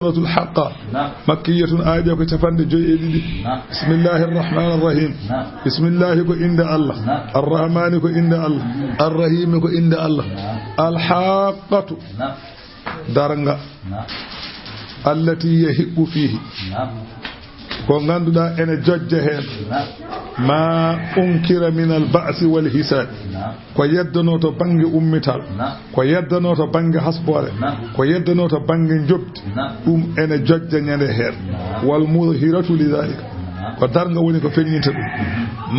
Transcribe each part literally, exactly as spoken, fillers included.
Suratul Haqqa. Naam. Makkiyatun, aaye ko capanɗe joy e ɗiɗi. Naam. Bismillahir Rahmanir Rahim. Naam. Bismillahi ko innde Allah. Naam. Arrahmani ko innde Allah. Mm. Arrahimi ko innde Allah. Naam. Al Haqqatu. Naam. Darnga. Naam. Allati yahiqqu fihi. Naam. Ko ngannduɗaa ene jojja heen. Naam. Ma unkira min al ba'si wal hisaab. Naam. Ko yeddanoo to bannge ummital. Naam. Ko yeddanoo to bannge hasboore. Naam. Ko yeddanoo to bannge njoɓdi. Naam. Ɗum ene jojja ñande heen. Naam. Wal mudhiratu li dhalika. Naam. Ko darnga woni ko feññinta ɗum.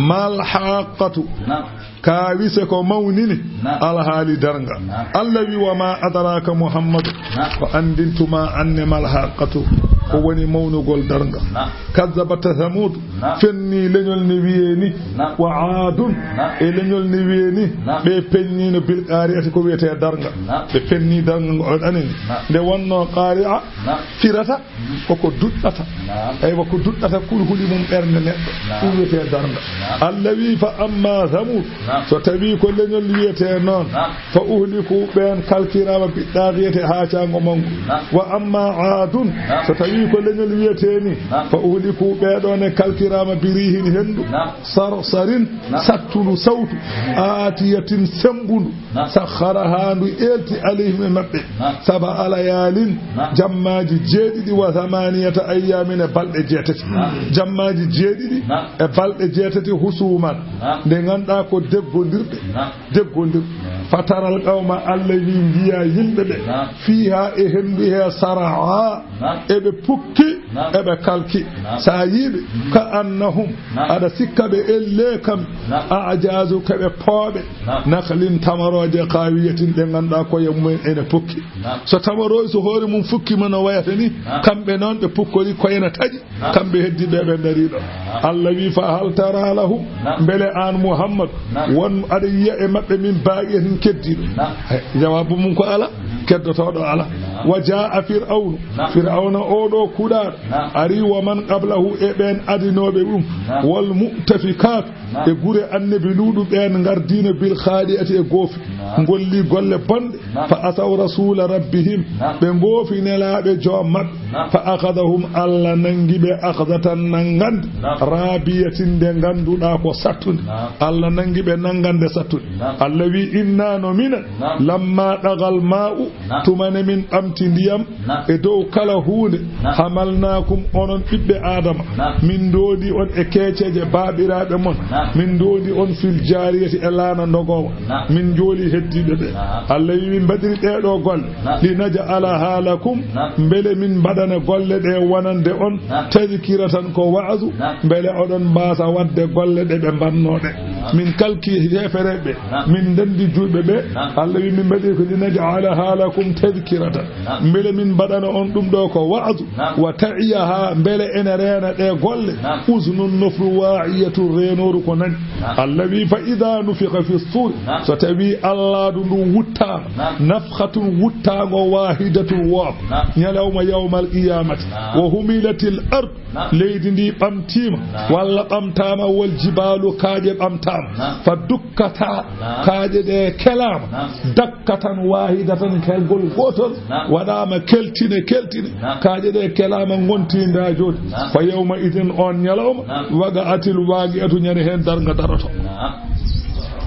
Mal haqqatu. Naam. Kaawise ko mawnini. Naam. Alhaali darnga. Naam. Allah wi, "Wa ma adraka Muhammadu." Naam. Ko anndintuma anne mal haqqatu. Ko woni mawnugol darnga. Naam. Kazzabata Thamud. Naam. Fenni leñol ne wiyee ni. Naam. Wa aadun. Naam. E leñol ne wiyee ni. Naam. Ɓe penniino bil qaari'ati ko wiyetee darnga. Naam. Ɓe penni darnga ngo on anani. Naam. Nde wonnoo qaari'a. Naam. Firata. Mhm. Koko duɗɗata. Naam. Eywa, ko duɗɗata kulhuli mum ɓernde neɗɗo. Naam. Ɗum wiyetee darnga. Naam. Allah wi, "Fa amma Thamud." Naam. So tawi ko leñol wiyetee noon. Naam. Fa uhliku, ɓeen kalkiraama bi daaghiyati, haa caango manngo. Naam. Wa amma aadun, naam, so tawi ko leñol wiyetee ni, naam, fa uhliku, ɓee ɗoo ne kalkiraama bi riihin henndu, naam, sarsarin, naam, sattundu sawtu, aatiyatin semmbundu, naam, sakhkharahaa ndu eelti alayhim e maɓɓe, naam, sab'a layaalin, naam, jammaaji jeeɗiɗi, wa thamaaniyata ayyaamin e balɗe jeetati, naam, jammaaji jeeɗiɗi, naam, e balɗe jeetati husuuman, naam, nde ngannduɗaa ko deggondirɗe. Naam. Deggondir. Naam. Fataral qawma, Allah wi, njiya yimɓe ɓe. Naam. Fiiha, e henndu he, saraa. Naam. Eɓe pukki, naam, eɓe kalki. Naam. Sa yii ɓe, mm, ka annahum, naam, aɗa sikka ɓe elle kam. Naam. Ajazu, ko ɓe pooɓe. Naam. Nakhlin, tamarooje, khawiyatin, ɗe ngannduɗaa koye mumen ene pukki. Naam. So tamarooje, so hoore mum fukkima no wayata ni, naam, kamɓe noon ɓe pukkori koye na taƴi. Naam. Kamɓe heddiiɓe ɓe ndarii ɗo. Naam. Allah wi, "Fa hal tara lahum?" Naam. Mbele aan Muhammad, naam, won aɗa yiya e maɓɓe min baaqiyatin keddiiɗo? Naam. Hay, jawaabu mum ko alaa, mhm, keddotooɗo alaa. Naam. Wa jaa Fir'awnu. Naam. Fir'awna oo ɗoo kuuɗaaɗo. Naam. Ari wa man qablahu e ɓeen adinooɓe ɗum. Naam. Wal mu'tafikaatu. Naam. E gure Annabi Luuɗu ɓeen ngardiino bil khaadi'ati e goofi. Naam. Ngolli golle bonɗe. Naam. Fa asaw rasuula rabbihim. Naam. Ɓe ngoofi nelaaɓe joom maɓɓe. Naam. Fa akhadhahum, Allah nanngi ɓe, akhdhatan nanngande. Naam. Raabiyatin, nde ngannduɗaa ko sattunde. Naam. Allah nanngi ɓe nanngande sattunde. Naam. Allah wi, "Inna no minen, naam, lamma dagal maa'u, naam, tuma nde min ɓamti ndiyam, naam, e dow kala huunde, naam, hamalnaakum, onon ɓiɓɓe Aadama, naam, min ndoondi on e keeceeje baaɓiraaɓe mon, naam, min ndoondi on fil jaariyati e laana ndogoowa, naam, min njooli heddiiɓe ɓe." Naam. Allah wi, "Min mbaɗiri ɗee ɗoo golle, naam, li naj'alaha lakum, naam, mbele min mbaɗana golle ɗe wonande on, naam, tadhkiratan, ko waazu, naam, mbele oɗon mbaasa waɗde golle ɗe ɓe mbaɗnoo ɗe. Naam. Min kalki heefereeɓe ɓe, naam, min ndanndi juulɓe ɓe." Naam. Allah wi, "Min mbaɗiri ko li naj'alaha lakum tadhkiratan." Naam. Mbele min mbaɗana on ɗum ɗoo ko waazu. Naam. Wa ta'iyaha, mbele ene reena ɗe golle. Naam. Uznun, nofru, wa'iyatun, reenooru ko nani. Naam. Allah wi, "Fa idha nufikha fi suri." Naam. So tawi allaadu ndu wuttaama. Naam. Nafkhatun, wuttaango, wahidatun, wooɓa. Naam. Ñalawma yawmal qiyamati. Naam. Wa humilatil ard. Naam. Leydi ndi ɓamtiima. Naam. Walla ɓamtaama, wal jibaalu, kaaƴe ɓamtaama. Naam. Fa dukkata, naam, kaaƴe ɗe kelaama. Naam. Dakkatan wahidatan, kelgol gootol. Naam. Waɗaama keltine, keltine. Naam. Kaaƴe ɗe kelaama, ngontiinda jooni. Naam. Fa yawma idin, on ñalawma. Naam. Waqa'atil waqi'atu, ñande heen darnga daroto. Naam.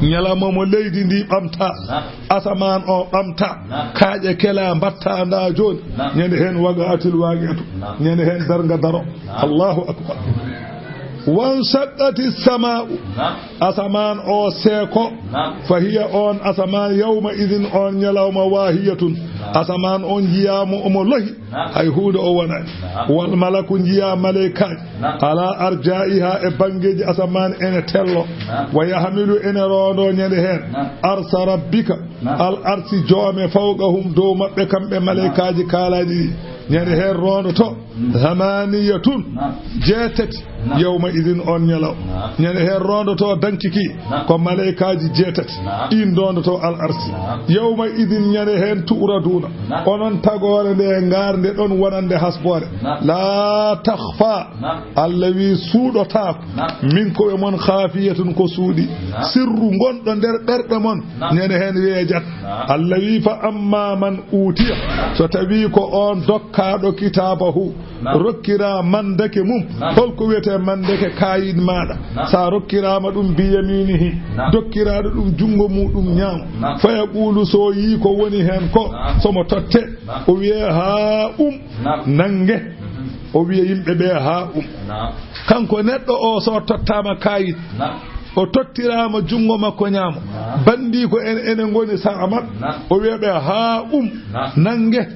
Ñalawma mo leydi ndi ɓamta. Naam. Asamaan o ɓamta. Naam. Kaaƴe kela, mbatta nda jooni. Naam. Ñande heen waqa'atil waqi'atu. Naam. Ñande heen darnga daro. Naam. Allahu akbar. Wanshaqqati samaa'u. Naam. Asamaan o seeko. Naam. Fa hiya, on asamaan, yawma idin, on ñalawma, wahiyatun. Naam. Asamaan on njiyaama omo lohi. Naam. Hay huunde o wonaani. Naam. Wal malaku, njiya maleykaaji. Naam. Ala arja'iha, e banngeeji asamaan ene tello. Naam. Wa yahmilu, ene roondo ñande heen. Naam. Arsa rabbika. Naam. Al arsi joome fawqahum, dow maɓɓe kamɓe maleykaaji kaalaaɗi ɗi. Ñande heen roondoto. Mm. Thamaniyatun. Naam. Jeetati. Yawma idin on ñalaw. Ñande heen roondoto danki ki. Ko malaykaaji jeetati. Ɗin roondoto al arsi. Yawma idin ñande heen tu'raduuna. Onon tagoore nde ngarde ɗon wonande hasboore. La takhfa. Allah wi suuɗotaako. Min ko e mon khafiyatun ko suuɗi. Sirru ngonɗo nder ɓerɗe mon. Ñande heen weejat. Allah wi fa amma man utiya. So tawi ko on dokkaaɗo kitaabahu. Rokkiraa mandeke mum. Holko wiyetee mandeke kaayit maaɗa? So a rokkiraama ɗum biyaminihi, dokkiraaɗo ɗum junngo muuɗum ñaamo. Fayaqulu, so yii ko woni heen ko, so mo totte, o wiye, haa um, nannge. O wiya yimɓe ɓe, haa um. Kanko neɗɗo o, so tottaama kaayit, o tottiraama junngo makko ñaamo. Banndiiko en, ene ngoni sara maɓɓe. O wiya ɓe, haa um, nannge.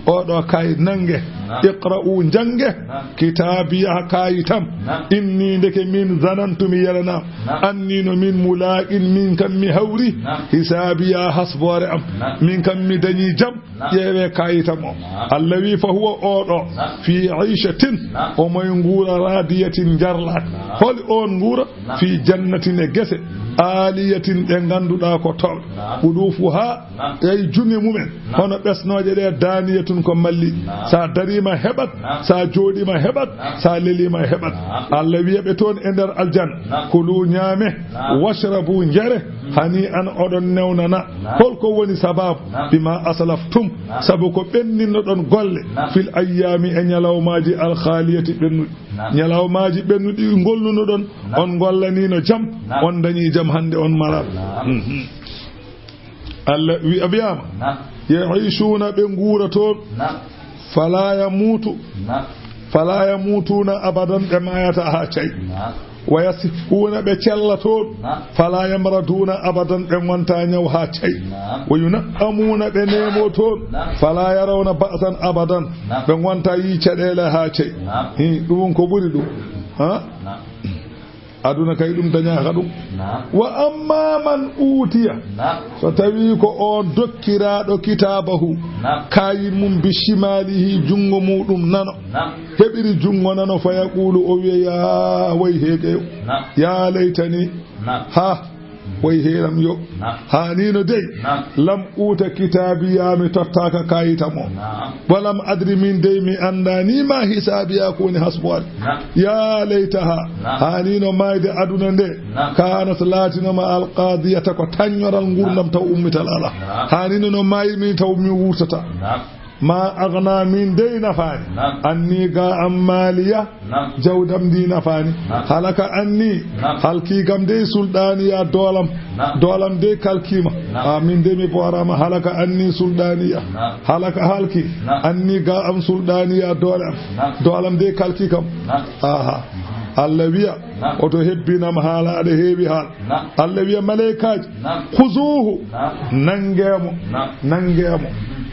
Oɗo kay nannge. Iqra'u, njannge. Kitaabiya, kaayitam. Inni, ndeke min, zanantu, mi yelanaa. Anni, no min, mulaaqin, min kam mi hawri. Hisaabiya, hasboore am. Min kam mi dañi jam. Ƴeewe kaayitam o. Allah wi fa huwa oɗo. Fi ayshatin. Omo e nguura radiyatin jarlaaka. Holi on nguura? Fi jannatin, e gese, aaliyatin, ɗe ngannduɗaa ko towɗe. Qudufuha, ey juŋe mumen, hono ɓesnooje ɗe, daaniyatun, ko malli. So a dariima heɓat, so a jooɗiima heɓat, so a leliima heɓat. Allah wiya ɓe toon e nder aljanna, kulu, ñaame, washrabu, njare, hani an, oɗon newnana. Holko woni sababu? Bima aslaftum, sabu ko ɓenninnoɗon golle, fil ayyaami, e ñalawmaaji, al khaliyati, ɓennuɗi. Ñalawmaaji ɓennuɗi gollunoɗon, on ngollaniino jam, on dañi jam, hannde on maral. Mhm. Allah wi-, a wiyaama, ya'ishuuna, ɓe nguura toon, fala yamuutu, fala yamuutuuna abadan, ɓe maayata haa cay. Wa yasihuuna, ɓe cella toon, fala yamraduuna abadan, ɓe ngonta ñaw haa cay. Wa yuna'amuuna, ɓe neemo toon, fala yarawna ba'san abadan, ɓe ngonta yii caɗeele haa cay. Hi, ɗum ko ɓuri ɗum. Ha? Aduna kay ɗum dañaaka ɗum. Wa amma man utiya, so tawi ko on dokkiraaɗo kitaabahu, kaayin mum, bi shimalihi, junngo muuɗum nano, heɓiri junngo nano, fa yaqulu, o wiya, ya way heegeyo, ya laytani, ha, way heeram yo. Haanino dey, lam uta kitaabiya, mi tottaaka kaayitam o. Walam adri, min dey mi anndaani, ma hisaabiya, ko woni hasbuwaade. Ya laytaha, haanino maayde aduna nde, kanat, laatinoma, alqadiyata, ko taññoral ngurdam taw ummital alaa. Haanino no maayirmi taw mi wurtata. Ma aghna, min dey nafaani. Anni, ga am, maaliya, jawdam ndi nafaani. Halaka anni, halki kam dey, sulɗaaniya, doolam. Doolam dey kalkiima. A, min dey mi booraama. Halaka anni sulɗaaniya. Halaka, halki. Anni, ga am, sulɗaaniya, doolam. Doolam dey kalki kam. Aha. Allah wiya, oto hebbinam haala, aɗa heewi haala. Allah wiya malaykaaji, khuzuhu, nangeemo, nangeemo.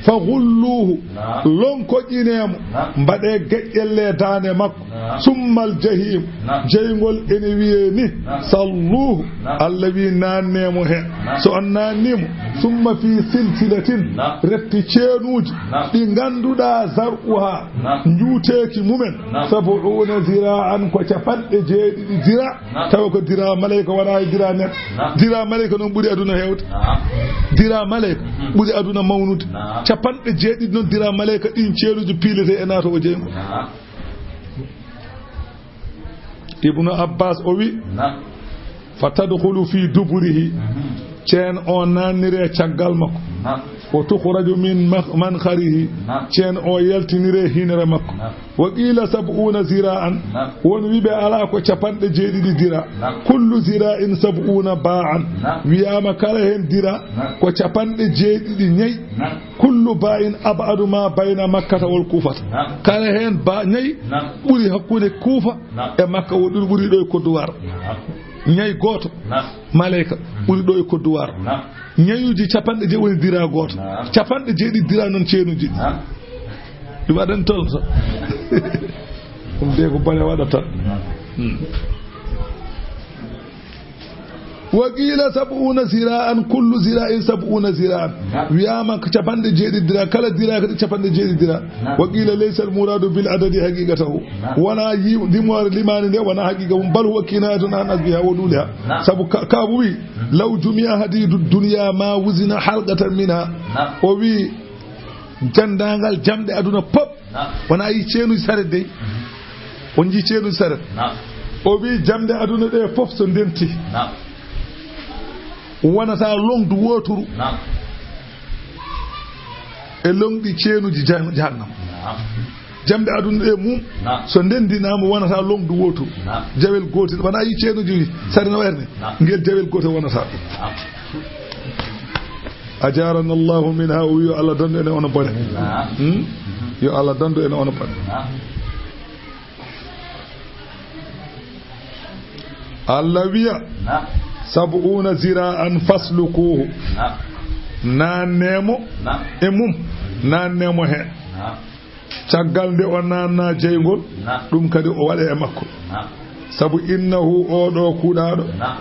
Fa ghulluhu, lonkoƴineemo, mbaɗe geƴƴelle daande makko. Summal jahim, jeyngol ene wiyee ni, salluhu, Allah wi naanneemo heen. So on naannimo, summa fi silsilatin, refti ceenuuji ɗi ngannduɗaa zar'uha, njuuteeki mumen, sab'una zira'an, ko capanɗe jeeɗiɗi zira. Tawa ko dira malayka, wona e dira neɗɗo. Dira malayka noon ɓuri aduna heewde. Dira malayka ɓuri aduna mawnude. Capanɗe jeeɗiɗi noon dira malayka, ɗin ceeluji piilete e naato o jeyngol. Ibnu Abbas o wi, fa tadkhulu fi duburihi, ceen o naannire caggal makko. Wa tukhraju min ma-, mankharihi, ceen o yaltinire hinere makko. Wa qila sab'una zira'an, won wiɓe alaa ko capanɗe jeeɗiɗi dira. Kullu zira'in sab'una ba'an, wiyaama kala heen dira ko capanɗe jeeɗiɗi ñayi. Kullu ba'in ab'adu ma bayna Makkata wal Kufata, kala heen ba ñayi ɓuri hakkunde Kufa e Makka, o ɗum ɓuri ɗo e kodduwar. Ñayi gooto malayka ɓuri ɗo e kodduwar. Ñayuuji capanɗe jeeɗiɗi woni dira gooto. Capanɗe jeeɗiɗi dira noon ceenuuji ɗi. Ɗum aɗani tolno tan. Ɗum de ko bone waɗata. Hmm. Wa qila sab'una zira'an, kullu zira'in sab'una zira'an. Naam. Wiyaama ko capanɗe jeeɗiɗi dira, kala dira kadi capanɗe jeeɗiɗi dira. Naam. Wa qila laysa al muradu bil adadi haqiqatahu. Naam. Wona yi-, limoore limaande nde wona haqiqa mum, bal huwa kinayatun an asbiha wa duliha. Naam. Sabu ka-, Kaabu wi, "Law jumi'a hadidu dunya ma wuzina halqatan minha." Naam. O wi, denndaangal jamɗe aduna pop, naam, wona yi ceenuji saret dey. Mhm. On jii ceenuji saret. Naam. O wi, jamɗe aduna ɗe pop so ndenti, naam, wonata longdu wooturu, naam, e longɗi ceenuji jah-, jahannama. Naam. Jamɗe aduna ɗe mum, naam, so ndenndinaama wonata longdu wooturu. Naam. Jawel gootel, wona yi ceenuji sari no wayata ni. Naam. Ngel jawel gootel wonata ɗum. Naam. Ajarana Allahu minha, o wi yo Allah dandu en e onon bone. Naam. Hmm? Yo Allah dandu en e onon bone. Naam. Allah wiya, naam, "Sab'una zira'an faslukuhu." Naam. Naanne mo, naam, e mum, naanne mo heen. Naam. Caggal nde o naanna jeyngol, naam, ɗum kadi o waɗa e makko. Naam. Sabu innahu, oo ɗoo kuuɗaaɗo, naam,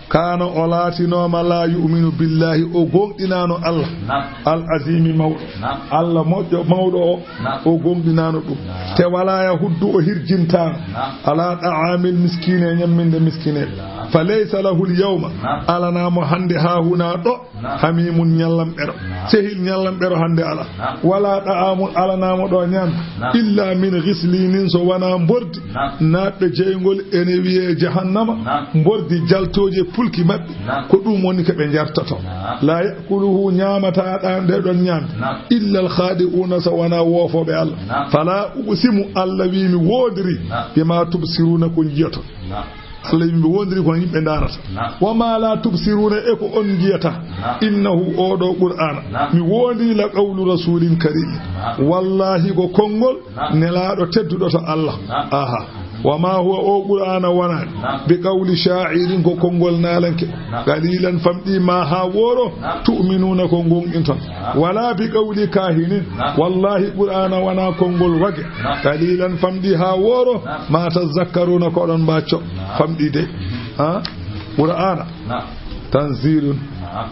kaana, o laatinooma, laa yu'minu billahi, o gooŋɗinaano Allah. Naam. Al azimi, mawɗo. Naam. Allah moƴƴo, mawɗo o, naam, o gooŋɗinaano ɗum. Naam. Te walaa yahuddu, o hirjintaano. Naam. Ala ɗa'amil miskiine, ñamminde miskineeɓe. Naam. Fa laysa lahul yawma, naam, alanaa mo hannde haa hunaa ɗo. Naam. Hamimun ñallamɓero. Naam. Sehil ñallamɓero hannde alaa. Naam. Wala ɗa'amun, alanaama ɗo ñaam. Naam. Illa min ghislinin, so wonaa mbordi. Naam. Naatɓe jeyngol ene wiyee jahannama. Naam. Mbordi jaltooji e pulki maɓɓe. Naam. Ko ɗum woni ko ɓe njartoto. Naam. La ya'kuluhu, ñaamataa ɗa nde ɗon ñaamde. Naam. Illa al khadi'una, so wonaa woofooɓe Allah. Naam. Fala uqsimu, Allah wi mi woondiri. Naam. Bima tubsiruna, ko njiyaton. Naam. Allah wi, mi woondiri kono yimɓe ndaarata. Naam. Wa ma la tubsiruna, e ko on njiyata. Naam. Innahu, oo ɗoo Qur'aana. Naam. Mi woondiri la qawlu rasulin karim. Naam. Wallahi ko konngol, naam, nelaaɗo tedduɗo to Allah. Naam. Aha. Wa ma huwa, oo Qur'aana wonaani. Naam. Bi qawli sha'irin, ko konngol naalanke. Naam. Qalilan, famɗi ma haa wooro. Naam. Tu'minuna, ko gooŋɗinton. Naam. Wala bi qawli kahinin. Naam. Wallahi Qur'aana wonaa konngol wage. Naam. Qalilan, famɗi haa wooro. Naam. Ma tazakkaruna, ko oɗon mbaacco. Naam. Famɗi de. Ha? Qur'aana. Naam. Tanzilun. Naam.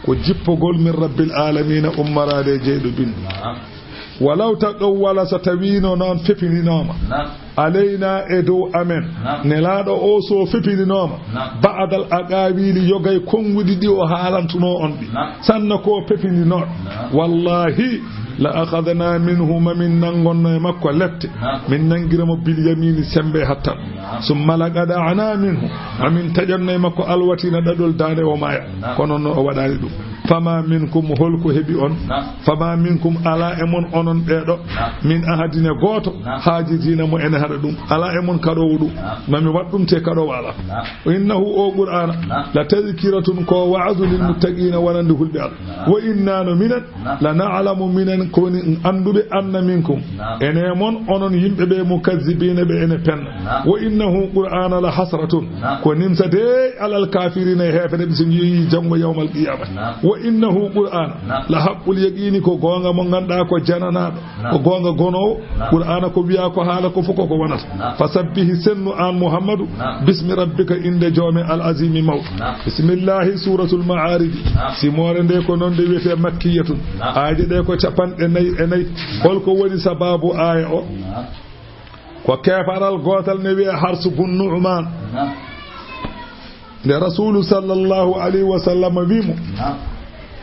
Ko jippogol min rabbil alamina, ummaraade e jeyɗo binndi. Naam. Walaw taqawwala, so tawiino noon fepindinooma. Naam. Alayna, e dow amen. Naam. Nelaaɗo o so fepindinooma. Naam. Ba'dal aqawili, yogay konnguɗi ɗi o haalantunoo on ɗi. Naam. Sanna ko fepindinoo. Naam. Wallahi, la akhadna minhu, ma min nanngonno e makko lepte. Naam. Min nanngira mo bil yamini, semmbe hattan. Naam. Summa laqata'na minhu, ma min taƴanno e makko alwatina, ɗaɗol daande, o maaya. Naam. Kono noon o waɗaani ɗum. Fama minkum, holko heɓi on? Naam. Fama minkum, alaa e mon onon ɓee ɗo. Naam. Min ahadin, e gooto. Naam. Haajizina, mo ene haɗa ɗum. Alaa e mon kaɗoowo ɗum. Naam. Ma mi waɗ ɗum te kaɗoowo alaa. Naam. Innahu, oo Qur'aana, naam, la tazkiratun, ko wa'azu, lil, naam, muttaqiina, wonande hulɓe Allah. Naam. Wa inna, no minen, naam, la na'lamu, minen ko woni annduɓe, anna minkum, naam, ene mon onon yimɓe ɓe, mukazzibiina, ɓe ene penna. Naam. Wa innahu, Qur'aana, la hasratun, naam, ko nimsa de, alal kafirina, e heefereɓe, so njiyii janngo yawmal qiyamati. Naam. Wa innahu, Qur'aana, naam, la haqqul yaqiini, ko goonga mo ngannduɗaa ko jananaaɗo, naam, ko goonga gonoowo. Naam. Qur'aana ko wiya, ko haala ko fof koko wonata. Naam. Fasabbihi, sennu aan Muhammadu, naam, bismi rabbika, innde joome al azimi mawɗo. Naam. Bismillahi, Suuratul Ma'aarij. Naam. Simoore nde ko noon nde wiyetee makkiyatun. Naam. Aaje ɗe ko capanɗe nayi e nayi. Naam. Holko woni sababu aaya o? Naam. Ko keefaral gootal ne wiyee Harsu bun Nu'man. Naam. Nde Rasulu sallallahu alayhi wa sallam wi mo, naam,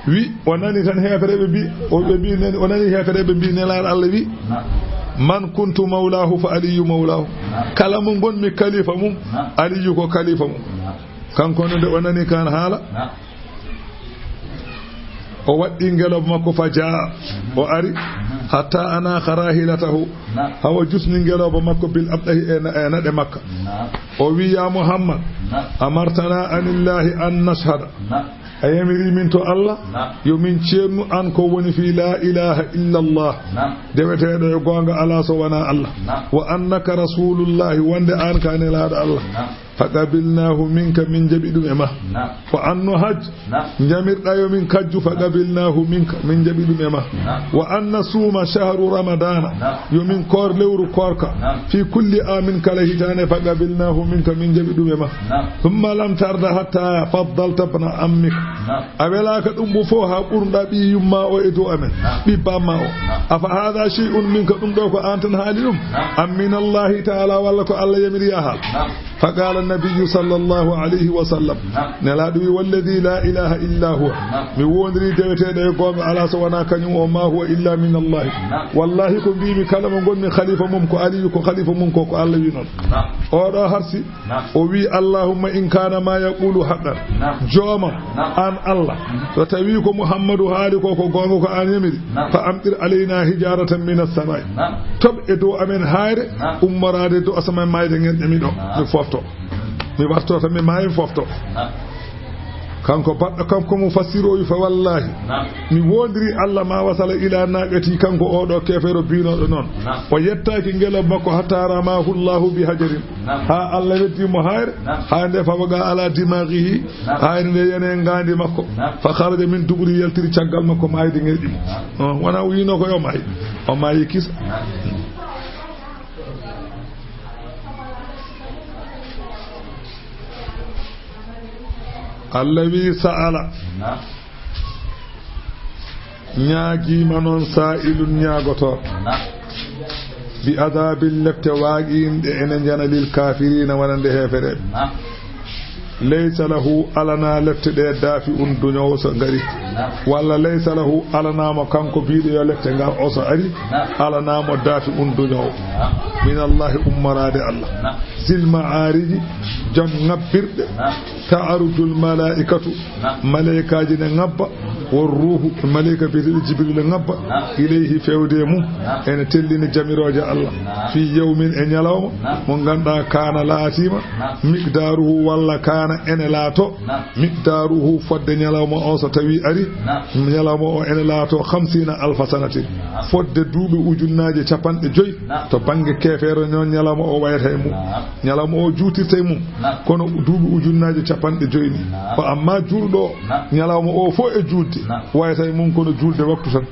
wi, o nani tan heefereɓe mbi, o, ɓe mbi, nani, o nani heefereɓe mbi, Nelaaɗo Allah wi, naam, "Man kuntu mawlahu fa Aliyu mawlahu." Naam. Kala mo ngonmi kalifa mum, naam, Aliyu ko kalifa mum. Naam. Kanko ne, nde o nani kan haala, naam, o waɗɗi ngelooba makko, fa jaa, o ari, hatta anaaqa raahilatahu, naam, hawa jusni ngelooba makko, bil abɗahi, e na-, e naɗe makka. Naam. O wi, "Ya Muhammad, naam, amartana anillahi an nashhada." Naam. A yamiri min to Allah, naam, yo min ceernu an ko woni fii laa ilaaha illa Allah. Naam. Deweteeɗo e goonga alaa so wonaa Allah. Naam. Wa annaka rasulullahi, wonde an ka nelaaɗo Allah. Naam. فقبلناه منك, min jaɓi ɗum e ma. Naam. Wa an nuhajj, Naam. jamirɗa yo min kajju, فقبلناه منك, min jaɓi ɗum e ma. Naam. Wa an nasuma shahru ramadana, Naam. yo min koor lewru koorka, Naam. fi kulli amin, kala hitaande, فقبلناه منك, min jaɓi ɗum e ma. Naam. Thumma lam tarda hatta faddalta ibna ammik. Naam. A welaaka ɗum bo fof haa ɓurɗa ɓii yumma o e dow amen, Naam. ɓii bamma o. Naam. Afa hadha shay'un minka, ɗum ɗo ko aan tan haali ɗum? Naam. Am min Allahi ta'ala, walla ko Allah yamiri yaa haal? Naam. Fa qala nabiyyu sallallahu alayhi wa sallam, Naam. Nelaaɗo wi, "Walladhi la ilaha illa huwa." Naam. Mi wondiri deweteeɗo e goonga alaa so wonaa kañum o, "Ma huwa illa min Allahi." Naam. Wallahi ko mbiimi kala mo ngonmi khalifa mum ko Aliyu, ko khalifa mum ko, ko Allah wi noon. Naam. Oɗo harsi, Naam. o wi, "Allahumma in kana ma yaqulu haqqan." Naam. Joomam, Naam. aan Allah, Mhm. so tawi ko Muhammadu haali ko, ko goonga ko aan yamiri, Naam. "Fa amtir alayna hijaratan min as-samai." Naam. Toɓ e dow amen hayre, Naam. ummoraade dow asamaan, maayde ngenɗe mi ɗo, Naam. mi fofto. Mi warto tan, mi maayi, mi fofto. Naam. Kanko baɗɗo, kanko mo fassiroowi, fa wallahi, Naam. mi wondiri Allah ma wasala ila naqati, kanko oɗo keefeero biinooɗo noon. Naam. O yettaaki ngelo makko hatta ramahu Allahu bi hajarin. Naam. Haa Allah weddi mo hayre, Naam. haa nde fawaga ala dimaghihi, Naam. hayre nde yani ngaandi makko. Naam. Fa kharaja min duburi, yaltiri caggal makko maayde ngenɗi mo. Naam. Oh, wona o wiino ko yo maayi. O maayi kisa. Naam. Allah wi, sa'ala. Naam. Ñaagiima noon saa'ilun, ñaagotooɗo. Naam. Bi adabin, lepte waaqi'in ɗe ene njana, lil kaafiriina, wonande heefereɓe. Naam. Laysa lahu, alanaa lepte ɗe, daafi'un, duñoowo so ngari. Naam. Walla laysa lahu, alanaa mo kanko biiɗo yo lepte ngar o so ari, Naam. alanaa mo daafi'un, duñoowo. Naam. Min Allahi, ummoraade Allah. Naam. Zil ma'aariji, jom ŋabbirɗe. Naam. Ta'arujul malaa'ikatu, Naam. maleykaaji ne ŋabba. Wor ruuhu, maleyka biyeteeɗo Jibril ŋabba. Naam. Ilayhi, fewde e mum. Naam. Ene tellini jamirooje Allah. Naam. Fii yawmin, e ñalawma. Naam. Mo ngannduɗaa kaana laatiima. Naam. Miqdaaruhu, walla kaana ene laato. Naam. Miqdaaruhu, fodde ñalawma o so tawi ari. Naam. Ñalawma o ene laato khamsiina alfa sanatin. Naam. Fodde duuɓi ujunnaaje capanɗe joyi. Naam. To bannge keefeero noon ñalawma o wayata e mum. Naam. Ñalawma o juutirta e mum. Naam. Kono duuɓi ujunnaaje capanɗe joyi ni. Naam. Ko amma juulɗo o, Naam. ñalawma o fof e juulde, Naam. wayata e mum kono juulde waktu tan.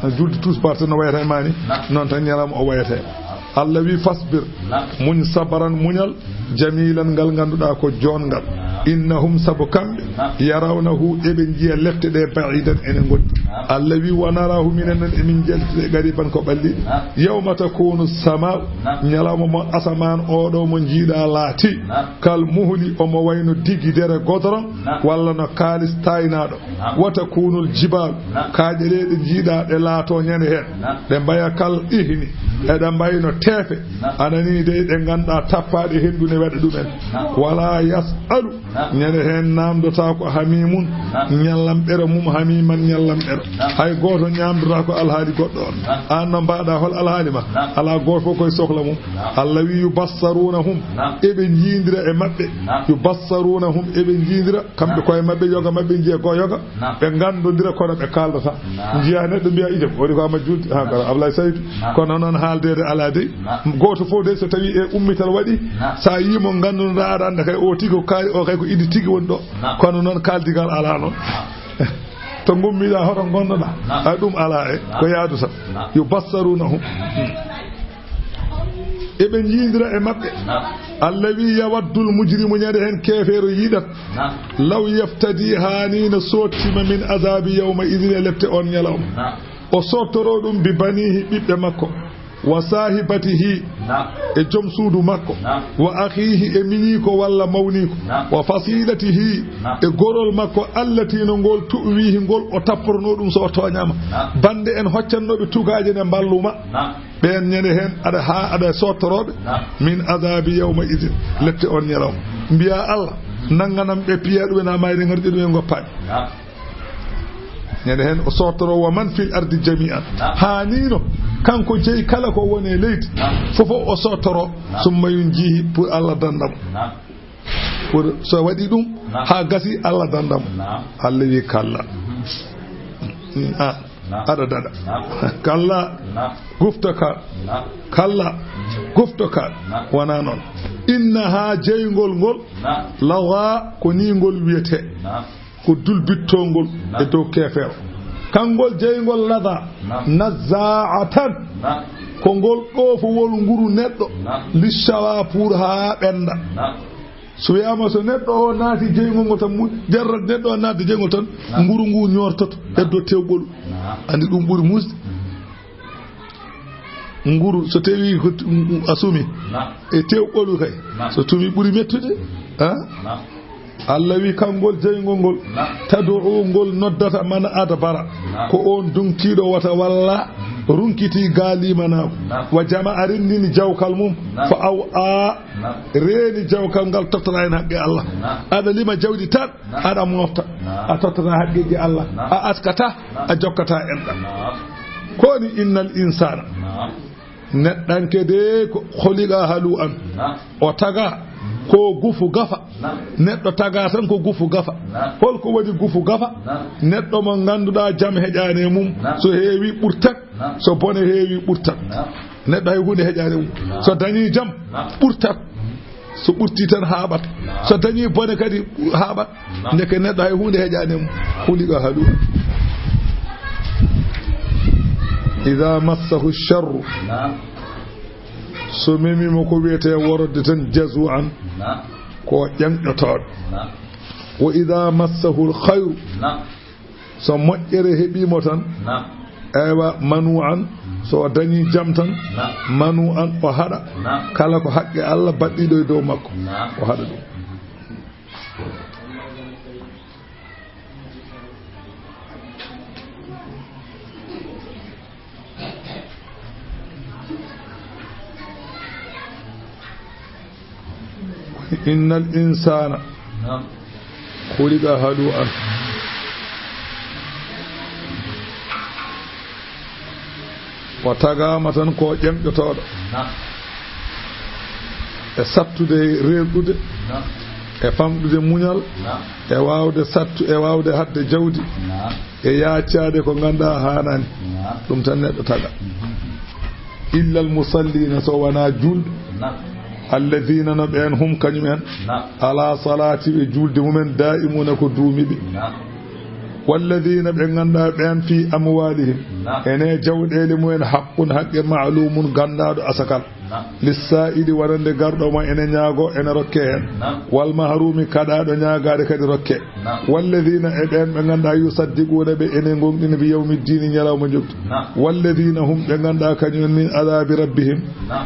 Naam. Juulde tusbaar tan no wayata e maani, Naam. noon tan ñalawma o wayata e mum. Naam. Allah wi, "Fasbir, Naam. muñ, sabaran, muñal, jamiilan, ngal ngannduɗaa ko joonngal. Naam. Innahum, sabu kamɓe, Naam. yarawnahu, eɓe njiya lepte ɗe, ba'iidan, ene ngoɗɗi." Naam. Allah wi, "Wa naraahu, minen noon emin njiya lepte ɗe, qariiban, ko ɓalliiɗe." Naam. Yawma takuunu samaa'u, Naam. ñalawma mo asamaan o ɗo mo njiiɗaa laati, Naam. kal muhli, omo wayno digidere godoroŋ, Naam. walla no kaalis taaynaaɗo. Naam. Wa takuunul jibaalu, Naam. kaaƴe ɗe ɗe njiiɗaa ɗe laato ñande heen, Naam. ɗe mbaya kal ihni, eɗe mbayno teefe, Naam. anani dey ɗe ngannduɗaa tappaaɗe henndu ne waɗa ɗumen. Naam. Wala yas'alu, Naam. ñande heen naamndotaako hamiimun, Naam. ñallamɓere mum, hamiiman, ñallamɓere. Naam. Hay gooto ñaamndotaako alhaali goɗɗo on. Naam. Aan no mbaɗa hol alhaali ma? Naam. Alaa gooto fof koye sohla mum. Naam. Allah wi, "Yubassaruunahum", Naam. eɓe njiindira e maɓɓe. Naam. "Yubassaruunahum", eɓe njiindira, kamɓe Naam. koye maɓɓe, yoga maɓɓe njiya ko yoga. Naam. Ɓe nganndondira kono ɓe kaaldataa. Naam. Njiya neɗɗo mbiya, "Ijam, woni ko amma juulde, ha, Naam. gara Ablaye Saydu." Naam. Kono noon haaldeede alaa dey. Naam. Gooto fof dey so tawi e ummital waɗi, Naam. sa yii mo nganndonɗaa aɗa annda kay o tigi ko kaari, o kay ko idi tigi woni ɗo. Naam. Kono noon kaaldigal alaa noon. Naam. To ngummiɗaa, hoto ngonnoɗaa? Naam. Ay, ɗum alaa e Naam. ko yaadu tan. Naam. Yubassaruunahum. Eɓe njiindira e maɓɓe. Naam. Allah wi, "Yawaddul mujrimu", ñande heen keefeero yiɗat. Naam. "Law yaftadi", haani no soottima, "min azabi yawma idin", e lepte on ñalawma. Naam. O sottoro ɗum, "bi banihi", ɓiɓɓe makko, "wa sahibatihi", Naam. e joom suudu makko, Naam. "wa akhihi", e miñiiko walla mawniiko, Naam. "wa fasilatihi", Naam. e gorol makko, "allati", no ngol, "tu'wihi", ngol o tapporno ɗum so o tooñaama. Naam. Bande en hoccannooɓe tugaaje ne mballuma. Naam. Ɓeen ñande heen aɗa haa aɗa sottorooɓe Naam. min azabi yawma idin, lepte on ñalawma. Mbiya, "Allah, nannganam ɓe, piya ɗum en haa mayde, ngarɗi ɗum en, ngoppaani." Naam. Ñande heen o sottoro, "wa man fil ardi jami'an." Naam. Haa ni no kanko jeyi kala ko woni e leydi Naam. fof o sottoro, Naam. "summa yunjihi", pour Allah danndam. Naam. Pour so waɗi ɗum Naam. haa gasi, Allah danndam. Naam. Allah wi, "Kalla." Mhm. Ah, Naam. aɗa daɗa. Naam. Kalla. Naam. Gufta ka. Naam. Kalla. Mhm. Gufta ka. Naam. Wona noon. Innaha, jeyngol ngol, lawa, ko ni ngol wiyetee. Ko dulbittongol e dow keefeero. Kanngol jeyngol laza, nazaatan, ko ngol ɗoofowol nguru neɗɗo, lishawa, pour haa ɓennda. So wiyaama so neɗɗo o naati jeyngol ngol tan, mu-, jarra neɗɗo o naati jeyngol tan, nguru ngu ñoortoto, heddo tew ɓolu. Anndi ɗum ɓuri muusde. Nguru, so tawi ko t-, a sumi e tew ɓolu kay, so tumi ɓuri mettude. Ha? Allah wi, kanngol jeyngol ngol, tad'u, ngol noddata, man adbara, ko on dunkiiɗo wata walla runkiti ga limanaaku. Wa jama'a, renndini jawkal mum, fa aw'a, reeni jawkal ngal, tottata en haqqe Allah. Aɗa lima jawdi tan, aɗa mofta, a tottata haqqeeji Allah, a askata, a jokkata enɗam. Ko woni innal insana? Neɗɗanke de ko khuliqa halu'an. O taga ko gufu gafa. Neɗɗo taga tan ko gufu gafa. Holko woni gufu gafa? Neɗɗo mo ngannduɗaa jam heƴaani e mum. So heewi ɓurtat, so bone heewi ɓurtat. Neɗɗo hay huunde heƴaani e mum. So dañi jam, ɓurtat. So ɓurti tan haaɓat. So dañi bone kadi haaɓat. Ndeke neɗɗo hay huunde heƴaani e mum. Khuliqa halu'an. Idha massahu sharru. So memi mo ko wiyetee worodde tan, jazu'an, ko ƴaŋƴotooɗo. Wa idha massahul khayru, so moƴƴere heɓii mo tan, eywa, manu'an, so o dañii jam tan, manu'an, o haɗa kala ko haqqe Allah baɗɗiiɗo e dow makko, o haɗa ɗum. Innal insana khuliqa halu'an. O tagaama tan ko ƴemƴotooɗo. E sattude rerɗude. E famɗude muñal. E waawde sattu, e waawde haɗde jawdi. E yaacaade ko ngannduɗaa haanaani. Ɗum tan neɗɗo taga. Illal musallina, so wonaa juulɓe. Alladhina, no ɓeen, hum, kañum en, ala salati, ɓe juulde mumen, da'imuna, ko duumiiɓe. Walladhina, ɓe ngannduɗaa ɓeen, fi amwalihim, ene jawɗeele mumen, haqqun, haqqe, ma'lumun, ganndaaɗo, asakal, lissa'ili, wonande garɗo mo ene ñaago, ene rokke heen, wal mahrumi, kaɗaaɗo ñaagaade kadi rokke. Walladhina, e ɓeen ɓe ngannduɗaa, yusaddiquna, ɓe ene ngoonɗini, bi yawmi ddiini, ñalawma njoɓdi. Walladhina hum, ɓe ngannduɗaa kañum en, min adhabi rabbihim,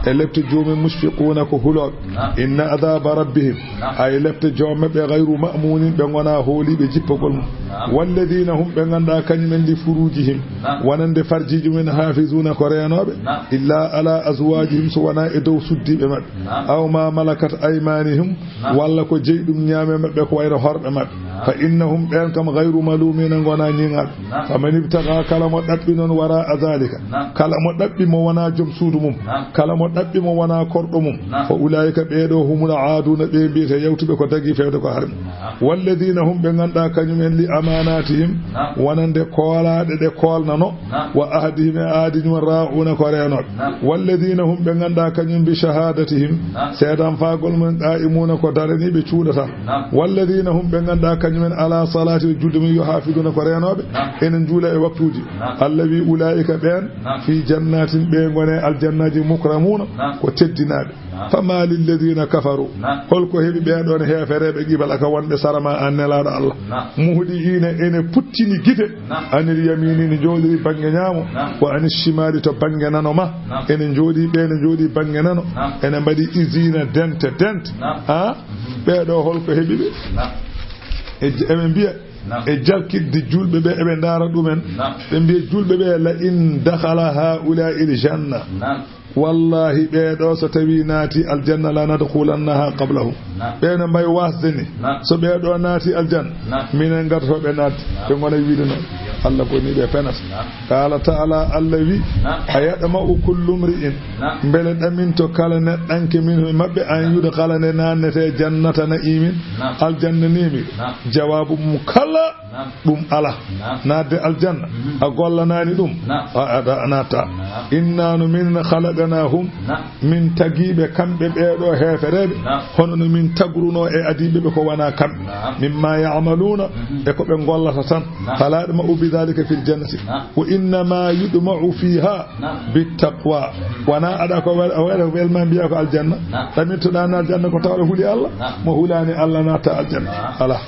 e lepte joomumen, mushfiquna, ko hulooɓe. Inna adhaba rabbihim, ay lepte joom maɓɓe, ghayru ma'munin, ɓe ngonaa hooliiɓe jippagol mum. Walladhina hum, ɓe ngannduɗaa kañum en, li furujihim, wonande farjiiji mumen, hafizuna, ko reenooɓe, illa ala azwajihim, so wonaa e dow suddiiɓe maɓɓe, aw ma malakat aymanuhum, walla ko jeyi ɗum ñaame maɓɓe, ko wayno horɓe maɓɓe. Fa innahum, ɓeen kam, ghayru malumina, ngonaa ñiŋaaɓe. Fa man ibtaga, kala mo ɗaɓɓi noon, wara'a dhalika, kala mo ɗaɓɓi mo wonaa joom suudu mum, kala mo ɗaɓɓi mo wonaa korɗo mum, fa ulaika, ɓee ɗoo, humul aaduna, ɓe mbiyete yawtuɓe ko dagi fewde ko harmi. Walladhina hum, ɓe ngannduɗaa kañum en, li amanatihim, wonande koolaaɗe ɗe koolnano, wa ahdihim, e aadi mum, ra'una, ko reenooɓe. Walladhina hum, ɓe ngannduɗaa kañum, bi shahadatihim, seedanfaagol mum, qa'imuna, ko daraniiɓe cuuɗata. Walladhina hum, ɓe ngannduɗaa kañum en, ala salati, ɓe juulde mum, yuhafiduna, ko reenooɓe, ene njuula e waktuuji. Allah wi, ulaika, ɓeen, fi jannatin, ɓe ngone aljannaaji, mukramuna, ko teddinaaɓe. Fama lilladhina kafaru, holko heɓi ɓee ɗoon heefereeɓe, qibalaka, wonɓe sara ma, an Nelaaɗo Allah, muhdi'ina, ene puttini gite, anil yamini, ne njooɗiri bannge ñaamo, wa anis shimali, to bannge nano ma, ene njooɗi, ɓe ne njooɗi bannge nano, ene mbaɗi izina, dente, dente. Ha? Ɓee ɗoo, holko heɓi ɓe? E, eɓe mbiya, e jalkitde juulɓe ɓe, eɓe ndaara ɗumen, ɓe mbiya juulɓe ɓe, la in dakhala haula'il janna, wallahi, ɓee ɗoo, so tawii naati aljanna, la nadkhulannaha qablahum. Ɓee no mbayi waasde ni, so ɓee ɗoo naati aljanna, minen ngartotoo ɓe naatde, ɓe ngona wiide noon. Allah boni ɓe penas. Naam. Qaala ta'ala, Allah wi, naam, "Ayatma'u kullu mri'in." Naam. Mbele ɗaminto kala neɗɗanke min e maɓɓe an yudkhala nde naannete jannata na'imin. Naam. Aljanna nemi. Naam. Jawaabu mum kala. Naam. Ɗum ala. Naam. Naatde aljanna. Mhm. A gollanaani ɗum. Naam. A, a, a naata. Naam. Inna no min khalaqnahum. Naam. Min tagiiɓe kamɓe ɓeeɗo heefereeɓe. Naam. Hono no min tagrunoo e adiiɓe ɓe ko wanaa kamɓe. Naam. Mimma ya'maluuna. Mhm. E ko ɓe gollata tan. Naam. Fala yatma'u bi dhalika fil jannati. Naam. Wa innama yutma'u fiha. Naam. Bit taqwa. Mhm. Wanaa aɗa ko wel-, a waɗa ko welma mbiya ko aljanna. Naam. Ɗamintoɗaa na aljanna ko tawɗo huli Allah. Naam. Mo hulaani Allah naata aljanna. Naam. Ala.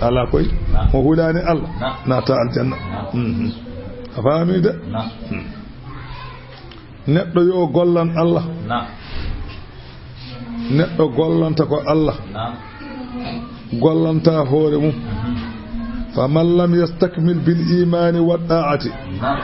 Ala koy. Naam. Mo hulaani Allah. Naam. Naata aljanna. Naam. Mhm. A faami de? Naam. Hmm. Neɗɗo yo gollan Allah. Naam. Neɗɗo gollanta ko Allah. Naam. Gollanta hoore mum. Mhm. Faman lam yastakmil bil imani wa ta'ati. Naam.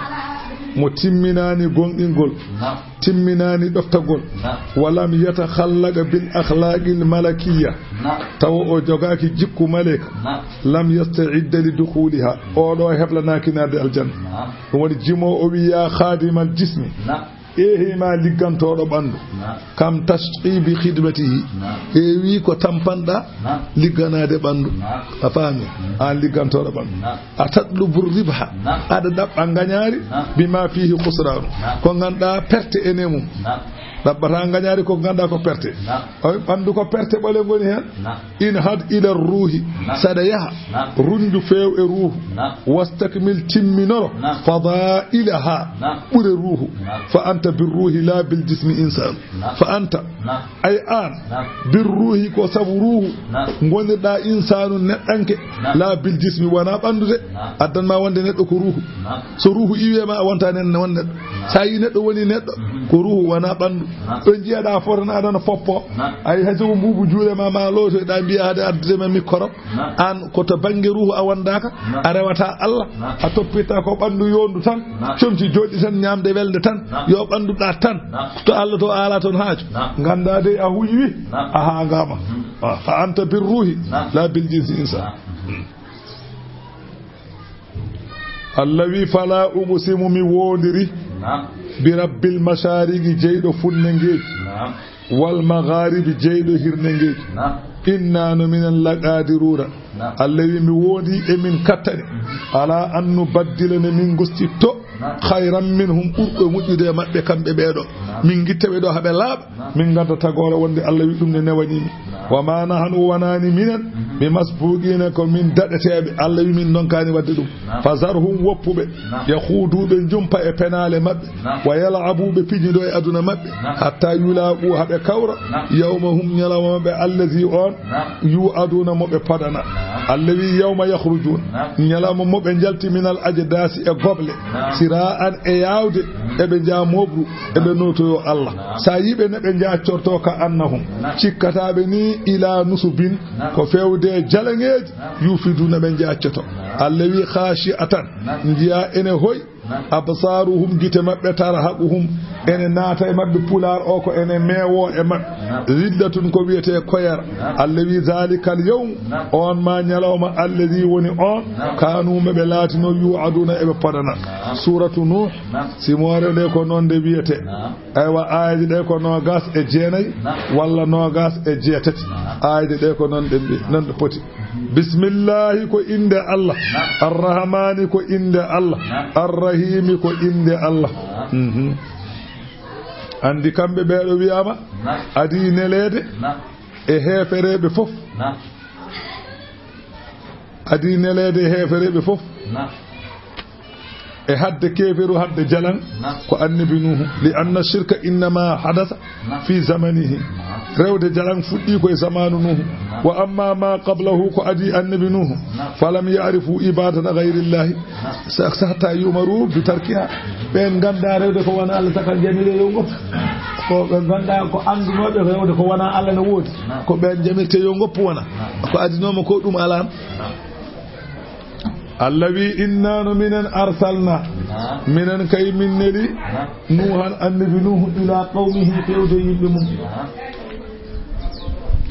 Mo timminaani gonɗingol. Naam. Timminaani ɗoftagol. Naam. Wa lam yatakhallaq bil akhlaqil malakiyya. Naam. Tawa o jogaaki jikku maleyka. Naam. Lam yasta'idda li dukhuliha. Oɗo heblanaaki naatde aljanna. Naam. Ɗum woni jimo o wi, "Ya khadimal jismi." Naam. Eehi ma liggantooɗo ɓanndu. Naam. Kam tashqi bi khidmatihi. Naam. Heewi ko tampanɗa. Naam. Ligganaade ɓanndu. Naam. A faami? Mm. Aan liggantooɗo ɓanndu. Naam. A tatlubu ribha. Naam. Aɗa ɗaɓɓa ngañaari. Naam. Bima fihi khusranu. Naam. Ko ngannduɗaa perte ene mum. Naam. Ɗaɓɓata ngañaari ko ngannduɗaa ko perte. Naam. Oy, ɓanndu ko perte ɓole ngoni heen. Naam. Inhad ila ruuhi. Naam. Saɗa yaha. Naam. Runju feew e ruuhu. Naam. Wastakmil timminoro. Naam. Fadailaha. Naam. Ɓure ruuhu. Naam. Fa anta bir ruuhi la bil jismi insan. Naam. Fa anta. Naam. Ay aan. Naam. Bir ruuhi ko sabu ruuhu. Naam. Ngonirɗa insaanu neɗɗanke. Naam. La bil jismi wona ɓanndu de. Naam. Addan ma wonde neɗɗo ko ruuhu. Naam. So ruuhu iwi e ma a wonta nen won neɗɗo. Naam. Sa yi neɗɗo woni neɗɗo, mhm, ko ruuhu wona ɓanndu. Naam. Ɗo njiyaɗa foto na aɗana poppo. Naam. Ay hay so ko mbuubu juuɗe ma, ma looto ɗa mbiya hade addude ma micro. Naam. Aan ko to bannge ruuhu a wondaaka, naam, a rewata Allah, naam, a toppita ko ɓanndu yondu tan, naam, comci joɗɗi tan, ñaamde welde tan, naam, yo ɓanndu ɗaat tan. Naam. To Allah to ala toon haaju. Naam. Ngannda de a huƴi wi, naam, a haangama. Mhm. Wa, fa anta bir ruuhi, naam, la bil jinsi insan. Naam. Allah wi, "Fala uqsimu," mi woondiri, naam, "bi rabbil mashariqi," jeyɗo funne ngeeji, naam, "wal magharibi," jeyɗo hirne ngeeji. Naam. "Inna no minen laqadiruna." Naam. Allah wi, "Mi wondi e min kattani. Mhm. Ala an nubaddila," ne min gostitto, naam, "khayran minhum," ɓurɗo moƴƴude e maɓɓe kamɓe ɓeeɗo. Naam. Min ngitta ɓe ɗo haɓe laaɓa. Naam. Min ngadda tagoore wonde Allah wi ɗum ne newanimi. Naam. "Wa ma nahnu," wonani minen, mhm, "bi masbuqina," ko min daɗeteeɓe. Allah wi min ndonkaani wadde ɗum. Naam. "Fa zarhum," woppuɓe. Naam. "Yakhudu," ɓe jumpa e penaale maɓɓe. Naam. "Wa yal'abu," ɓe pijido e aduna maɓɓe. Naam. "Hatta yulaqu," haɓe kawra. Naam. "Yawmahum," ñalawma maɓɓe. "Allazi," on. Naam. "Yu'aduna," mo ɓe podana. Naam. Allah wi, "Yawma yakhrujun," naam, ñalawma mo ɓe njalti, "minal ajdasi," e goble. Naam. "Sira'an," e yaawde, mm, eɓe njaa mooɓru, eɓe nootoyo Allah. Naam. Sa yi ɓe ne ɓe njaaccorto ka annahum, naam, cikkata ɓe ni ila nusubin, naam, ko fewde jalaŋeeji, naam, yufiduna ɓe njaaccoto. Naam. Allah wi, "Khashi'atan," naam, njiya ene hoy, naam, "absaruhum," gite maɓɓe, "tarhaquhum," ene naata e maɓɓe, pulaar o ko ene meewo e maɓɓe. Naam. "Zillatun," ko wiyete koyera. Naam. Allah wi, "Zalikal yawm," naam, on ma ñalawma, "allazi," woni on, naam, "kanu," mo ɓe laatino, "yu'aduna," eɓe podana. Naam. Suratu Nuh, naam, simoore nde ko noon nde wiyete. Naam. Aywa, aayeeje ɗe ko noogas e jeenayi, naam, walla noogas e jeetati. Naam. Aayeeje ɗe ko noon ɗe mbi-, noon ɗe poti. Bismillahi ko innde Allah. Naam. Arrahmani ko innde Allah. Naam. Arrahimi ko innde Allah. Naam. Mhm. Anndi kamɓe ɓeeɗo wiyaama, naam, adii neleede, naam, e heefereeɓe fof. Naam. Adii neleede e heefereeɓe fof. Naam. E hadde keeferu, hadde jalaŋ, naam, ko annabi Nuuhu. Li anna shirka innama hadasa, naam, fi zamanihi. Naam. Rewde jalaŋ fuɗɗi ko e zamaanu Nuuhu. Naam. Wa amma ma qablahu, ko adii annabi Nuuhu, naam, falam ya'rifu ibadata ghayrillahi. Naam. Sa, sa hatta yu'maru bi tarkiha. Ɓen ngannda rewde ko wona Allah, saka jamire yo ngoppu. Ko ɓe ngannda ko anndunooɓe rewde ko wona Allah no woodi. Naam. Ko ɓen jamirte yo ngoppu wona. Naam. Ko adinooma ko ɗum alaan. Naam. Allah wi, "Inna no minen arsalna." Naam. Minen kay min neli. Naam. Nuuhan, annabi Nuuhu, ila qawmihi, fewde yimɓe mum. Naam.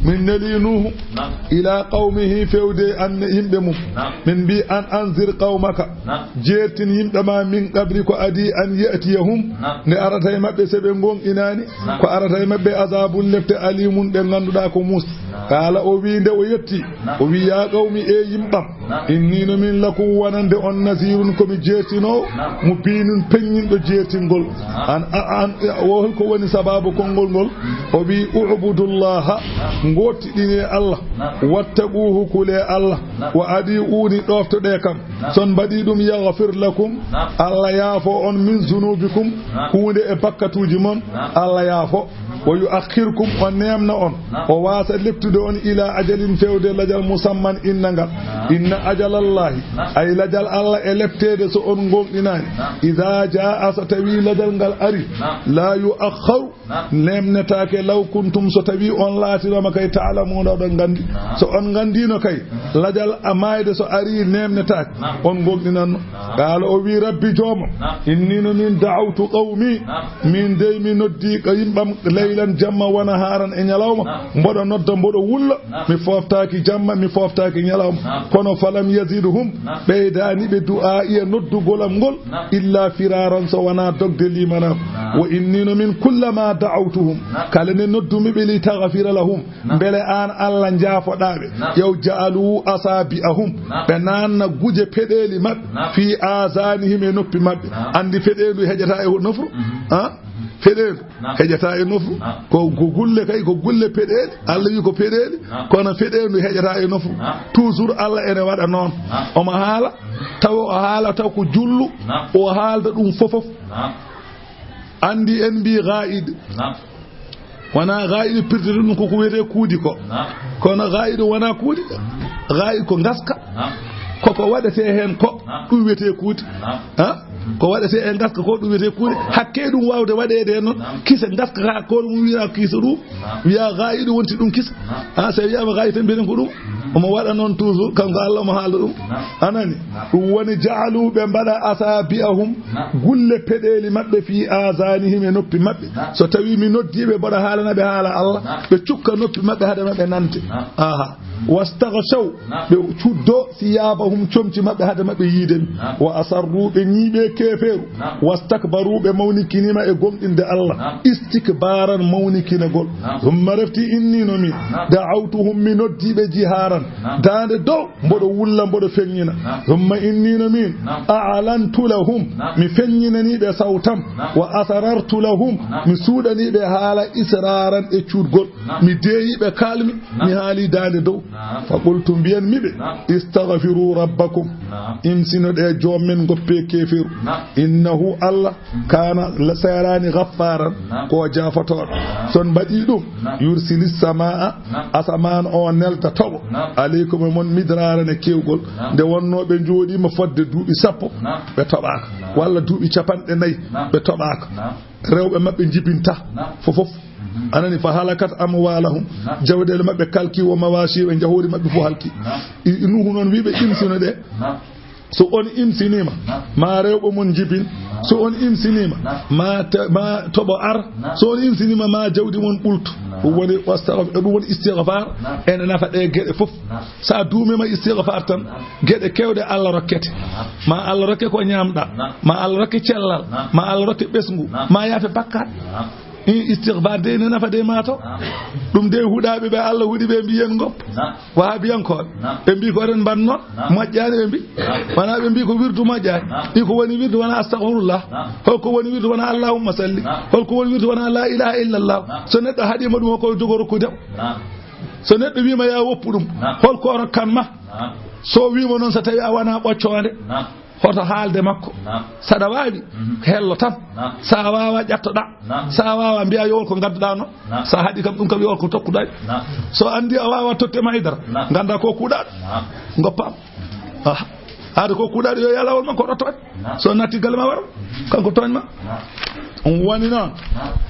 Min neli Nuuhu. Naam. Ila qawmihi, fewde an yimɓe mum. Naam. Min mbi an anzir qawmaka. Naam. Jeertin yimɓe ma min qabli ko adi an ya'tiyahum. Naam. Nde arata e maɓɓe se ɓe ngonɗinaani. Naam. Ko arata e maɓɓe azabun lepte alimun ɗe ngannduɗaa ko muus. Naam. Qaala o wi nde o yetti. Naam. O wi ya qawmi e yimɓam. Naam. Inni no min lakum wonande on nazirun ko mi jeertinoowo. Naam. Mubinun peññinɗo jeertingol. Naam. An, a-, an, o holko woni sababu konngol ngol? O wi u'budullaha, naam, ngootiɗine Allah. Naam. Wattaquhu, kule Allah. Naam. Wa adi'uni, ɗoftoɗe kam. Naam. Son mbaɗi ɗum yaghfir lakum, naam, Allah yaafo on min zunubikum, naam, huunde e bakkatuuji mon, naam, Allah yaafo. Wa yu'akhkhirkum, o neemna on, naam, o waasa leptude on ila ajalin, fewde lajal musamman innangal. Naam. Inna ajalallahi, naam, ay lajal Allah e lepteede so on ngonɗinaani. Naam. Idha jaa, so tawi lajal ngal ari, naam, la yu'akhkharu, naam, neemnetaake law kuntum, so tawi on laatinooma kay ta'lamuna oɗon nganndi. Naam. So on nganndiino kay, naam, lajal a maayde so ari neemnetaake, naam, on ngonɗinanno. Naam. Qaala o wi rabbi joomam, naam, inni no min da'awtu qawmi, naam, min dey mi noddi ka yimɓam laylan jamma wa naharan e ñalawma, naam, mboɗo nodda mboɗo wulla, naam, mi fooftaaki jamma mi fooftaaki ñalawma. Naam. Kono falam yazidhum, naam, ɓeydaani ɓe du'aa'i e noddugol am ngol, naam, illa firaran so wonaa dogde limanam. Naam. Wa inni no min kullama da'awtuhum, naam, kala nde noddumi ɓe li taghfira lahum, naam, mbele aan Allah njaafoɗaa ɓe. Naam. Yaw ja'alu asabi'ahum, naam, ɓe naanna guje peɗeeli maɓɓe, naam, fi azanihim e noppi maɓɓe. Naam. Anndi peɗeendu heƴata e nofru? Mhm. Ha? Peɗeendu, naam, heƴata e nofru. Naam. Ko, ko gulle kay, ko gulle peɗeeli. Allah wi ko peɗeeli, naam, kono peɗeendu heƴata e nofru. Naam. Toujours Allah ene waɗa noon. Naam. Omo haala, tawa o haala taw ko jullu, naam, o haalda ɗum fofof. Naam. Anndi en mbi ga'id. Naam. Wona ga'id pirtiri ɗum ko ko wiyetee kuudi ko. Naam. Kono ga'id wona kuudi. Ga'id ko ngaska. Naam. Koko waɗetee heen ko, naam, ɗum wiyetee kuudi. Naam. Ha? Ko waɗetee e ngaska ko ɗum wiyetee kuudi. Hakke ɗum waawde waɗeede heen noon. Naam. Kisa ngaska ka ko ɗum wiya kisa ɗum. Naam. Wiya ga'id wonti ɗum kisa. Naam. Ha, so wiyaama ga'id tan mbiyen ko ɗum. Mhm. Omo waɗa noon toujours, kanko Allah omo haalda ɗum. Naam. A nani? Naam. Ɗum woni ja'alu ɓe mbaɗa asabi'ahum, naam, gulle peɗeeli maɓɓe fi azanihim e noppi maɓɓe. Naam. So tawi mi noddi ɓe mboɗo haalana ɓe haala Allah, naam, ɓe cukka noppi maɓɓe hade maɓɓe nante. Naam. Aha. Wastaghshaw, naam, ɓe cuddo siyabahum comci maɓɓe hade maɓɓe yiide mi. Naam. Wa asarru ɓe ñiiɓe keefeeru. Naam. Wastakbaru ɓe mawnikiniima e gomɗinde Allah. Naam. Istikbaran mawnikinagol. Naam. Thumma refti inni no min. Naam. Da'awtuhum mi noddi ɓe jiharan. Naam. Daande dow. Mboɗo wulla, mboɗo feññina. Naam. Thumma inni no min. Naam. A'lantu lahum. Naam. Mi feññinani ɓe sawtam. Naam. Wa asrartu lahum. Naam. Mi suuɗani ɓe haala israran e cuutgol. Naam. Mi deeyi ɓe kaalmi. Naam. Mi haali daande dow. Naam. Fa qultu mbiyan mi ɓe. Naam. Istaghfiru rabbakum. Naam. Imsino ɗe joom men ngoppe keefeeru. Naam. Innahu Allah Kaana la-, seeraani gaffaaran, naam, ko o jaafotooɗo. Naam. So on mbaɗii ɗum, naam, yursili samaa, naam, asamaan o nelda toɓo, naam, aleykum e mon midraaran e keewgol. Naam. Nde wonnoo ɓe njooɗiima fodde duuɓi sappo, naam, ɓe toɓaaka, naam, walla duuɓi capanɗe nayi, naam, ɓe toɓaaka. Naam. Rewɓe maɓɓe njibinta, naam, fofof. Mhm. A nani, fa halakat amwaalahum, naam, jawɗeele maɓɓe kalki, wa mawashi, ɓe njahoori maɓɓe fof halki. Naam. I, i Nuuhu noon wi ɓe imsino ɗe. Naam. So on imsiniima, naam, ma rewɓe mon njibin. Naam. So on imsiniima, naam, ma te-, ma toɓo ar. Naam. So on imsiniima, ma jawdi mon ɓultu. Naam. Ɗum woni wasta-, ɗum woni istigfaar. Naam. Ene nafa ɗe geɗe fof. Naam. So a duumiima istigfaar tan, naam, geɗe keewɗe Allah rokkete. Naam. Ma Allah rokke ko ñaamɗa. Naam. Ma Allah rokke cellal. Naam. Ma Allah rokke ɓesngu. Naam. Ma yaafe bakkaat. Naam. I istigfaar de ene nafa de ma to. Naam. Ɗum de huɗaaɓe ɓe Allah huɗi ɓe mbiyen ngop. Naam. Wahabiyankooɓe. Naam. Ɓe mbi ko eɗen mbaɗ noon. Naam. Moƴƴaani ɓe mbi. Naam. Wona ɓe mbi ko wirdu moƴƴaani. Naam. Ɓe ko woni wirdu wona astaghfirullah. Naam. Holko woni wirdu wona allahumma salli. Naam. Holko woni wirdu wona la ilaha illallah. Naam. So neɗɗo haɗiima ɗum, holko jogoro ko jaɓ. Naam. So neɗɗo wiima ya woppu ɗum. Naam. Holko o rokkan ma. Naam. So wiima noon so tawi a wona ɓoccoonde. Naam. Hoto haalde makko. Naam. Saɗa waawi, mhm, hello tan. Naam. Sa waawa ƴattoɗa. Naam. Sa waawa mbiya yo wol ko ngadduɗa no. Naam. Sa haɗi kam ɗum kam yo wol ko tokkuɗa. Naam. So andi a waawa totte ma e dara. Naam. Ganda ko kuuɗaɗo. Naam. Ngoppa. Ah. Haade ko kuuɗaɗo yo yalawol makko ɗo tooñ. Naam. So natti galle ma waro. Mhm. Kanko tooñ ma. Naam. On woni noon.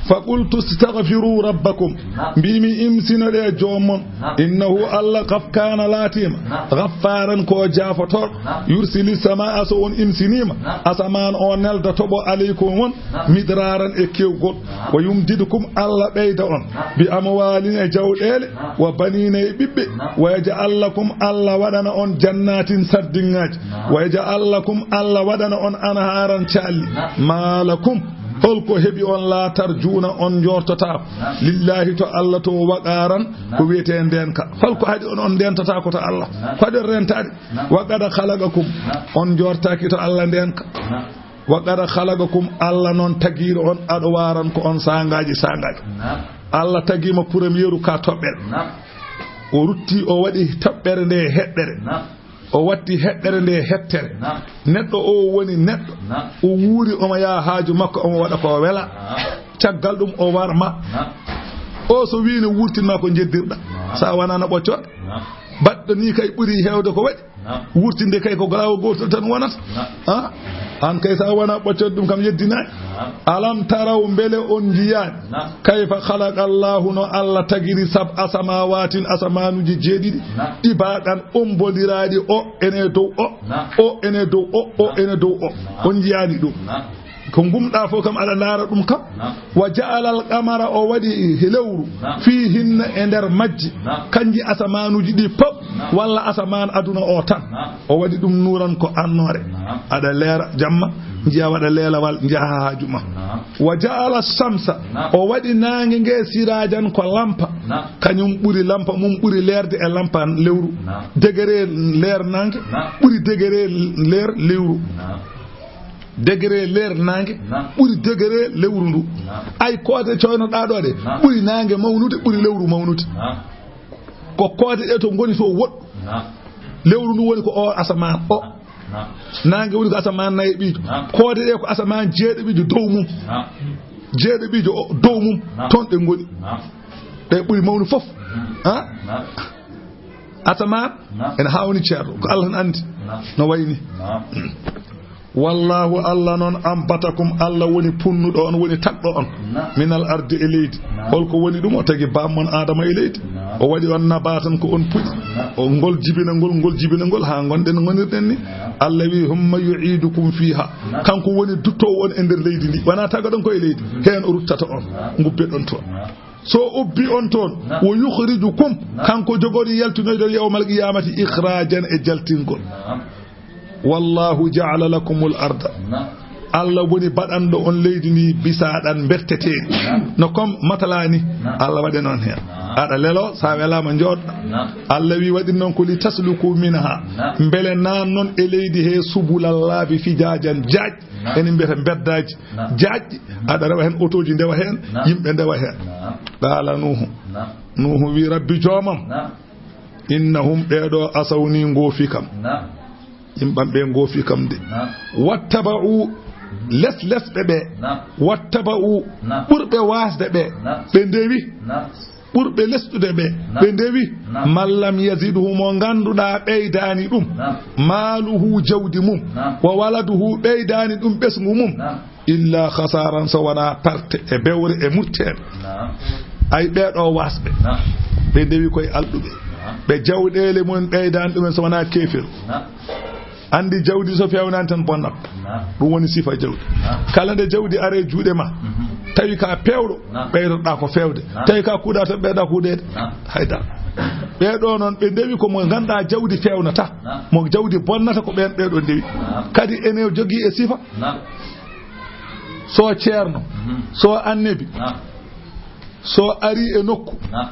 Fa qultu stagfiru rabbakum. Mbiimi imsinoɗe joom mon. Innahu Allah kaf kana laatima. Gaffaaran ko jaafotor. Yursili samaa so on imsiniima. Asamaan o nelda toɓo aleykum on. Midraaran e kewgol. Wa yumdidkum Allah ɓeyda on. Bi amwaalin e jawɗeele. Wa baniina e ɓiɓɓe. Wa yaj'al lakum Allah waɗana on jannaatin sardiŋŋaaji. Wa yaj'al lakum Allah waɗana on anhaaran caalli. Ma lakum. Holko heɓi on la tarjuuna on njortotaako. Lillahi to Allah to waqaaran ko wiyetee ndeenka. Holko haɗi on on ndeentataako to Allah. Ko haɗi on reentaade. Wa qad khalaqakum. On njortaaki to Allah ndeenka. Wa qad khalaqakum Allah noon tagiiɗo on aɗo waaran ko on saangaaji saangaaji. Allah tagiima premieru ka toɓɓere. O rutti o waɗi toɓɓere nde heɗɗere. O watti heɗɗere nde hettere. Naam. Neɗɗo o woni neɗɗo. Naam. O wuuri omo yaha haaju makko omo waɗa ko wela. Naam. Caggal ɗum o warma. Naam. O so wii no wurtinma ko jeddirɗa. Naam. Sa wonaa no ɓoccoɗo. Naam. Baɗɗo ni kay ɓuri heewde ko waɗi. Naam. Wurtinde kay ko laawol gootol tan wonata. Naam. Ah? An kay sa wonaa ɓoccoɗo ɗum kam yeddinaani. Naam. Alam taraw mbele on njiyaani. Naam. Kayfa khalaqa Allahu no Allah tagiri sab'a samawaatin asamaanuuji jeeɗiɗi. Naam. Tibaqan ombondiraaɗi o ene dow o. Naam. O ene dow o, o ene dow o. Naam. On njiyaani ɗum. Naam. Ko ngumɗa fof kam aɗa ndaara ɗum kam. Naam. Wa ja'ala al-qamara o waɗi lewru. Naam. Fiihinna e nder majji. Naam. Kanji asamaanuuji ɗi pop. Naam. Walla asamaan aduna o tan. Naam. O waɗi ɗum nuuran ko annoore. Naam. Aɗa leera jamma, njiya waɗa leelawal, njaha haaju ma. Naam. Wa ja'ala shamsa. Naam. O waɗi naange nge siraajan ko lampa. Naam. Kañum ɓuri lampa mum ɓuri leerde e lampa lewru. Naam. Degré leer naange. Naam. Ɓuri degré leer lewru. Naam. Degré leer naange. Naam. Ɓuri degré lewru ndu. Naam. Ay koode coynoɗaa ɗo ɗe. Naam. Ɓuri naange mawnude, ɓuri lewru mawnude. Naam. Ko koode ɗe to ngoni to woɗɗu. Naam. Lewru ndu woni ko o asamaan o. Naam. Naange woni ko asamaan nayeɓiijo. Naam. Koode ɗe ko asamaan jeeɗiɓiijo dow mum. Naam. Jeeɗiɓiijo o dow mum. Naam. Toon ɗe ngoni. Naam. Ɗe ɓuri mawnu fof. Mhm. Ha? Naam. Asamaan. Naam. Ene hawni ceerɗo. Ko Allah tan anndi. Naam. No wayni. Naam. Wallahu, Allah noon, ambatakum, Allah woni punnuɗo on, woni tagɗo on. Naam. Minal ardi e leydi. Naam. Holko woni ɗum? O tagi bammon Adama e leydi. Naam. O waɗi on nabatan ko on puɗi. Naam. O ngol jibinangol, ngol jibinangol haa ngonɗen no ngonirɗen ni. Naam. Allah wi, "Humma yu'idukum fiha." Naam. Kanko woni duttowo on e nder leydi ndi. Wona tagaɗon ko e leydi. Mhm. Heen o ruttata on. Naam. Ngubbeɗon toon. Naam. So ubbi on toon, naam, wo yukhrijukum, naam, kanko jogori yaltinoyde yawmal qiyamati ikhrajan e jaltingol. Naam. Wallahu ja'ala lakumul arda. Naam. Allah woni baɗanɗo on leydi ndi bisaɗan berteteeɗi. Naam. No comme matala ni, naam, Allah waɗi noon heen. Naam. Aɗa lelo, sa welama jooɗɗa. Naam. Allah wi waɗi noon ko li tasluku minha. Naam. Mbele nan noon e leydi he subulal laabi fijajan jaaj. Naam. Enen mbiyata mbeddaaji, naam, jaajɗi. Naam. Aɗa rewa heen, otooji ndewa heen, naam, yimɓe ndewa heen. Naam. Qaala Nuuhu. Naam. Nuuhu wi, "Rabbi joomam, naam, innahum, ɓeeɗo asawni ngoofi kam." Naam. Yimɓam ɓe ngoofi kam de. Naam. "Wattaba'u, les lesɓe ɓe." Naam. "Wattaba'u, naam, ɓurɓe waasde ɓe." Naam. Ɓe ndewi. Naam. Ɓurɓe lesɗude ɓe, naam, ɓe ndewi. Naam. "Man lam yazidhu, mo ngannduɗaa ɓeydaani ɗum." Naam. "Maaluhu, jawdi mum." Naam. "Wa waladuhu, ɓeydaani ɗum ɓesngu mum." Naam. "Illa khasaaran, so wonaa perte e bewre e mutteede." Naam. Ay ɓeeɗo waasɓe. Naam. Ɓe ndewi koye alɗuɓe. Naam. Ɓe jawɗeele mum ɓeydaani ɗumen so wonaa keefeeru. Naam. Anndi jawdi so feewnaani tan bonnat. Naam. Ɗum woni sifa jawdi. Naam. Kala nde jawdi are juuɗe ma, mhm, tawi ka peewɗo, naam, ɓeydoɗaa ko feewde. Naam. Tawi ka kuuɗa tan ɓeyda kuuɗeede. Naam. Haydara. Ɓeeɗo noon ɓe ndewi ko mo ngannduɗaa jawdi feewnata. Naam. Mo jawdi bonnata ko ɓeen ɓeeɗo ndewi. Naam. Kadi ene jogii e sifa. Naam. So ceerno, mhm, so annabi, naam, so ari e nokku, naam,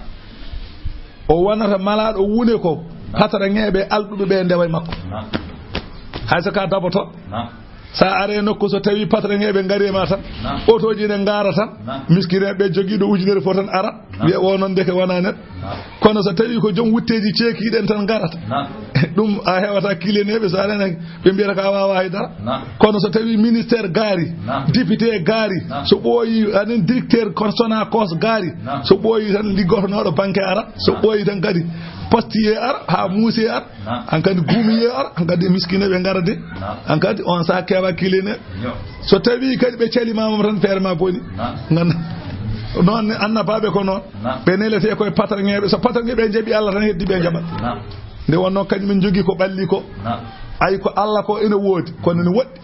o wonata malaaɗo wune ko, naam, patraŋeeɓe alɗuɓe ɓe ndewa e makko. Naam. Hay so ka daboto. Naam. Sa are nokku so tawi patraŋeeɓe ngari e ma tan, naam, otooji ne ngaara tan, naam, miskineeɓe jogiiɗo ujunere fof tan ara, naam, wiya o noon ndeke wona neɗɗo. Naam. Kono so tawi ko joom wutteeji ceekiiɗen tan ngarata. Naam. Ɗum a hewata kileneeɓe so aɗa ɓe mbiyata ka waawa hay dara. Naam. Kono so tawi ministère gaari, naam, député gaari, naam, so ɓooyi anen directeur kon Sonacos gaari, naam, so ɓooyi tan liggotonooɗo banque ara, so, naam, ɓooyi tan kadi postier ara, haa muusier ara, hankadi guumier ara, hankadi miskineeɓe ngara de. Hankadi on saha kewa kileneeɓe. So tawi kadi ɓe calimaama tan, feere ma boni. Ngannda, noon ne annabaaɓe ko noon. Ɓe neletee koye patraŋeeɓe. So patraŋeeɓe njaɓi Allah tan, heddi ɓe njaɓat. Nde wonnoo kañum en njogii ko ɓalli ko. Ay ko Allah ko ene woodi, kono ene woɗɗi.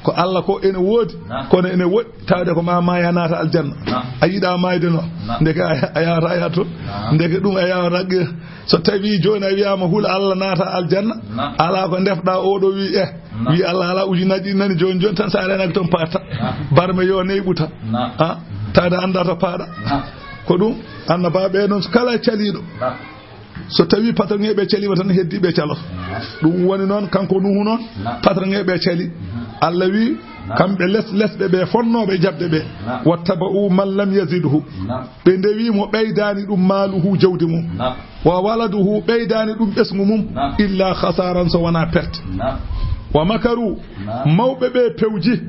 Ko Allah ko ene woodi, kono ene woɗɗi. Tawde ko ma maaya naata aljanna. A yiɗa maayde noon. Ndeke a, a yawata yahat toon. Ndeke ɗum a yawata qe-, so tawi jooni a wiyaama hul Allah naata aljanna, alaa ko ndefɗa oɗo wi eh. Wi Allah alaa, ujunaaji ɗi nani, jooni jooni tan sa renaki toon patta. Barme yo neyɓu tan. Ah, tawde annda to paaɗa. Ko ɗum, annabaaɓe noon, kala caliiɗo. So tawi patraŋeeɓe caliima tan, heddiiɓe caloto. Ɗum woni noon, kanko Nuuhu noon, patraŋeeɓe cali. Allah wi, kamɓe les-, lesɓe ɓe, fonnooɓe jaɓde ɓe. "Wattaba'u man lam yazidhu." Ɓe ndewi mo ɓeydaani ɗum maaluhu, jawdi mum. "Wa waladuhu," ɓeydaani ɗum ɓesngu mum, "illa khasaaran," so wonaa perte. "Wa makaru," mawɓe ɓe pewji,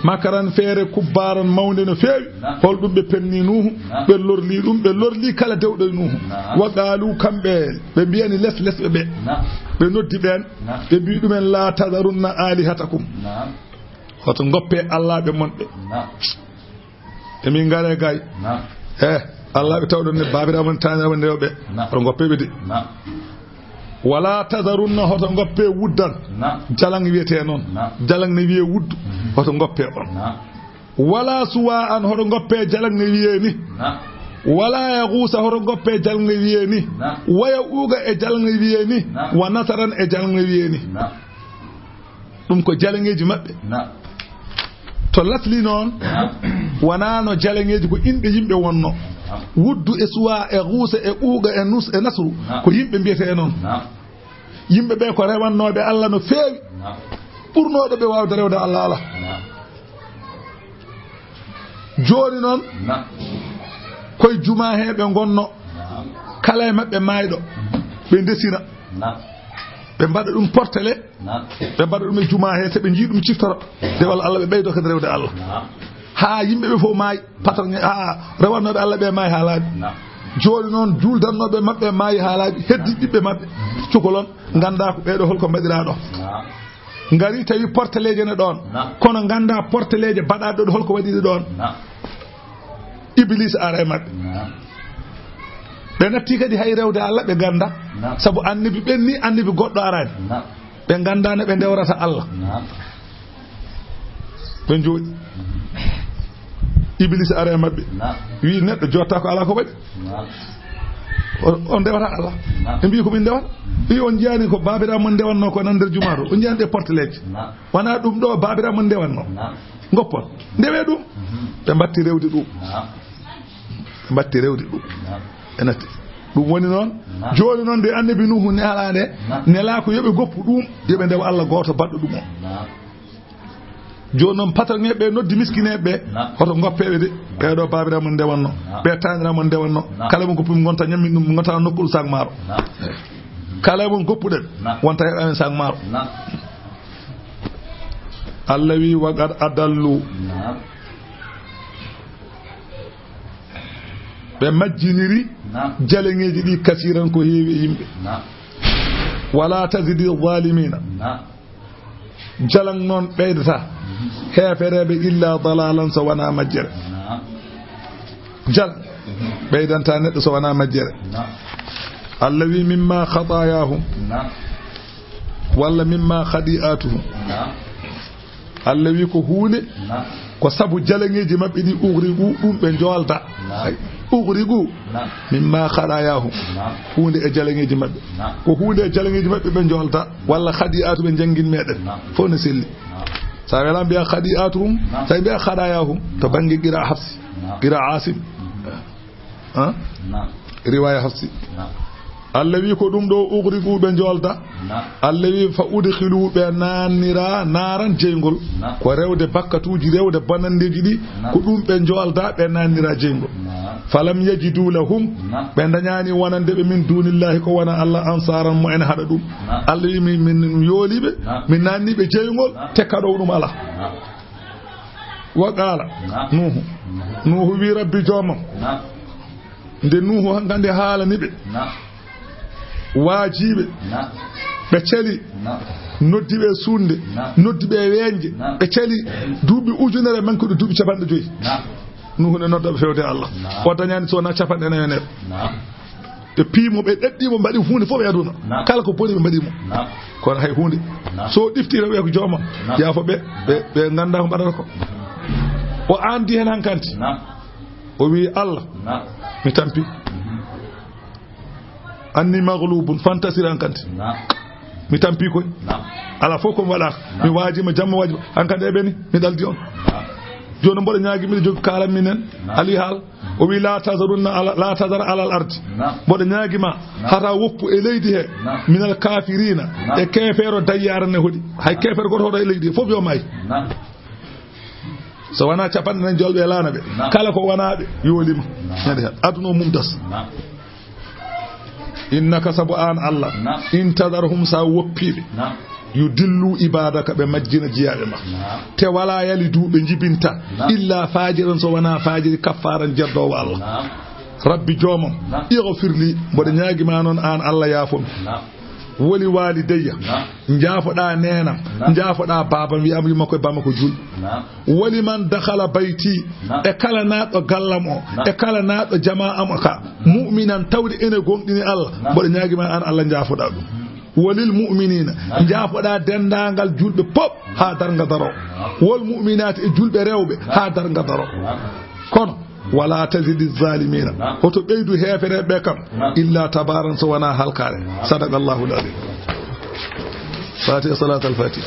"makaran," feere, "kubbaaran," mawnde no feewi. Holɗum ɓe penni Nuuhu? Ɓe lorli ɗum, ɓe lorli kala dewɗo e Nuuhu. "Wa qaalu," kamɓe ɓe mbiyani les-, lesɓe ɓe. Ɓe noddi ɓeen, ɓe mbi ɗumen, "La tazarunna alihatakum." Hoto ngoppe allaaɓe mon ɓe. Emin ngare gay. Eh, allaaɓe tawɗon ne, baabiraaɓe mon, taaniraaɓe mon, ndewa ɓe. Hoto ngoppe ɓe de. "Wala tazarunna," hoto ngoppe wuddan. Jalaŋ wiyetee noon. Jalaŋ ne wiyee wuddu. Hoto ngoppe on. "Wala suwa'an," hoto ngoppe jalaŋ ne wiyee ni. "Wala yaghuusa," hoto ngoppe jalaŋ ne wiyee ni. "Wa ya'uuqa," e jalaŋ ne wiyee ni. "Wa nasaran," e jalaŋ ne wiyee ni. Ɗum ko jalaŋeeji maɓɓe. To lasli noon, wonaa no jalaŋeeji, ko inɗe yimɓe wonno. Wuddu e suwa e guusa e ɓuuɓa e nus e nasru, ko yimɓe mbiyetee noon. Yimɓe ɓe ko rewannooɓe Allah no feewi. Ɓurnooɗo ɓe waawde rewde Allah alaa. Jooni noon, koye jumaa he ɓe ngonno. Kala e maɓɓe maayɗo, ɓe ndesina. Ɓe mbaɗa ɗum portele. Ɓe mbaɗa ɗum e jumaa he, so ɓe njii ɗum, ciftoro. Nde walla Allah, ɓe ɓeydo kadi rewde Allah. Haa yimɓe ɓe fof maayi, patron, haa rewannooɓe Allah ɓe maayi haa laaɓi. Jooni noon, juuldanooɓe maɓɓe maayi haa laaɓi, heddi ɓiɓɓe maɓɓe, cukalon, nganndaa ko ɓeeɗo holko mbaɗiraa ɗo. Ngari tawi porteleeje ne ɗoon. Kono nganndaa porteleeje baɗaaɗe ɗo, holko waɗiɗe ɗoon. Iblis ara e maɓɓe. Ɓe natti kadi hay rewde Allah ɓe nganndaa. Sabu annabi ɓenni, annabi goɗɗo araani. Ɓe nganndaa no ɓe ndewrata Allah. Ɓe njooɗi. Iblis ara e maɓɓe. Wii, "Neɗɗo jotta ko alaa ko waɗi. O, o ndewata Allah." Ɓe mbii, "Ko min ndewata?" Wii, "On njiyaani ko baabiraaɓe mon ndewatnoo ko nan nder jumaa to? On njiyaani ɗe porteleeje? Wonaa ɗum ɗo baabiraaɓe mon ndewatnoo? Ngoppon, ndewee ɗum." Ɓe mbatti rewde ɗum. Ɓe mbatti rewde ɗum. Ɓe natti. Ɗum woni noon. Jooni noon, nde annabi Nuuhu nelaa nde, nelaa ko yo ɓe ngoppu ɗum, yo ɓe ndewa Allah gooto baɗɗo ɗum o. Jooni noon, patron ɓe noddi miskineeɓe ɓe, hoto ngoppeeɓe de. Ɓee ɗo baabiraaɓe mon ndewatnoo, ɓe taaniraaɓe mon ndewatnoo. Kala mo goppumi ngonta ñammin ɗum, ngonta nokkuɗo sac maaro. Kala mo goppuɗen, wonta heɓa men sac maaro. Allah wi, "Wa qad adallu." Ɓe majjiniri jaleŋeeji ɗi kasiiran, ko heewi e yimɓe. "Wala tazidi zalimina." Jalaŋ noon ɓeydata heefereeɓe illa dalalan, so wonaa majjere. Jalaŋ ɓeydantaa neɗɗo so wonaa majjere. Allah wi, "Mimma khatayahum." Walla "Mimma khadi'atuhum." Allah wi ko huunde, ko sabu jalaŋeeji maɓɓe ɗi, "ughriqu," ɗum ɓe njoolda. Ay, "ughriqu." "Mimma khatayahum." Huunde e jalaŋeeji maɓɓe. Ko huunde e jalaŋeeji maɓɓe ɓe njoolda. Walla "khadi'atu," ɓe njangin meɗen. Fof ne selli. Sa wela mbiya "khadi'atuhum", sa mbiya "khatayahum." To bannge qira Hafsi, qira Asim. Ha? Riwaya Hafsi. Allah wi ko ɗum ɗo, "ughriqu," ɓe njoolda. Allah wi, "fa udkhilu," ɓe naannira naaran jeyngol. Ko rewde bakkatuuji, rewde bonanndeeji ɗi, ko ɗum ɓe njoolda, ɓe naannira jeyngol. "Falam yajidu lahum," ɓe ndañaani wonande ɓe, "min dunillahi," ko wona Allah, "ansaran," mo en haɗa ɗum. Allah wi, "Min, min yooliiɓe, min naanniiɓe jeyngol, te kaɗow ɗum alaa." Wa qala Nuuhu. Nuuhu wi, "Rabbi, joomam." Nde Nuuhu hankadi haalani ɓe. Waajiiɓe. Naam. Ɓe celi. Naam. Noddi ɓe e suunde. Naam. Noddi ɓe e weeñde. Naam. Ɓe celi. Duuɓi ujunere mankude duuɓi capanɗe joyi. Naam. Nuuhu ne nodda ɓe fewde Allah. Naam. O dañaani so wonaa capanɗe nayo nder. Naam. Ɓe pii mo, ɓe ɗeɗɗii mo, mbaɗi huunde fof e aduna. Naam. Kala ko boni ɓe mbaɗi mo. Naam. Kono hay huunde. Naam. So o ɗiftii tan wiya ko joomam, naam, yaafo ɓe, ɓe, ɓe nganndaa ko mbaɗata ko. O aandi heen hankanti. Naam. O wii, "Allah, naam, mi tampi. Mhm. Anni maghlubun fantasir hankanti. Naam. Mi tampi koy. Naam. Alaa fof ko mi waɗaaka. Naam. Mi waajiima jamma waajiima. Hankanti eɓe ni, mi ɗaldi on. Naam. Jooni mboɗo ñaagi, miɗo jogi kaalan minen. Naam. Ali haal." O wii, "La tazarunna ala, la tazar alal ardi." Naam. Mboɗo ñaagi ma, naam, hata woppu e leydi he. Naam. Minal kafirina. Naam. E keefeero dayyaara ne hoɗi. Hay keefeero gooto hoɗa e leydi he. Fof yo maay. Naam. So wonaa capanɗe nayi jolɓe e laana ɓe. Naam. Kala ko wonaaɓe, yoolima. Naam. Ñande heen. Aduna o mum das. Naam. Innaka, sabu aan Allah. Naam. In tadarhum, sa woppiiɓe. Naam. Yudillu ibadaka, ɓe majjina jiyaaɓe ma. Naam. Te walaa yalidu, ɓe njibinta. Naam. Illa fajiran, so wonaa fajiri, kaffaaran, jeddoowo Allah. Naam. Rabbi joomam, naam, ighfir li, mboɗo ñaagi ma noon aan Allah, yaafo mi. Naam. Wali walidayya, naam, njaafoɗaa neenam, naam, njaafoɗaa baabam, wiyaama yumma koye bamma ko juul. Naam. Wali man dakhala bayti, naam, e kala naatɗo gallam o, naam, e kala naatɗo jamaa am o ka, mu'minan, tawde ene gomɗini Allah, naam, mboɗo ñaagi ma aan Allah, njaafoɗaa ɗum. Walil mu'minina, naam, njaafoɗaa denndaangal juulɓe pop haa darnga daro. Naam. Wal mu'minaati, e juulɓe rewɓe, naam, haa darnga daro. Naam. Kono wala tazidi zalimina. Naam. Hoto ɓeydu heefereɓe ɓe kam. Naam. Illa tabaran, so wonaa halkaare. Naam. Sadaqallahul azim. Fatiha, salatul fatiha.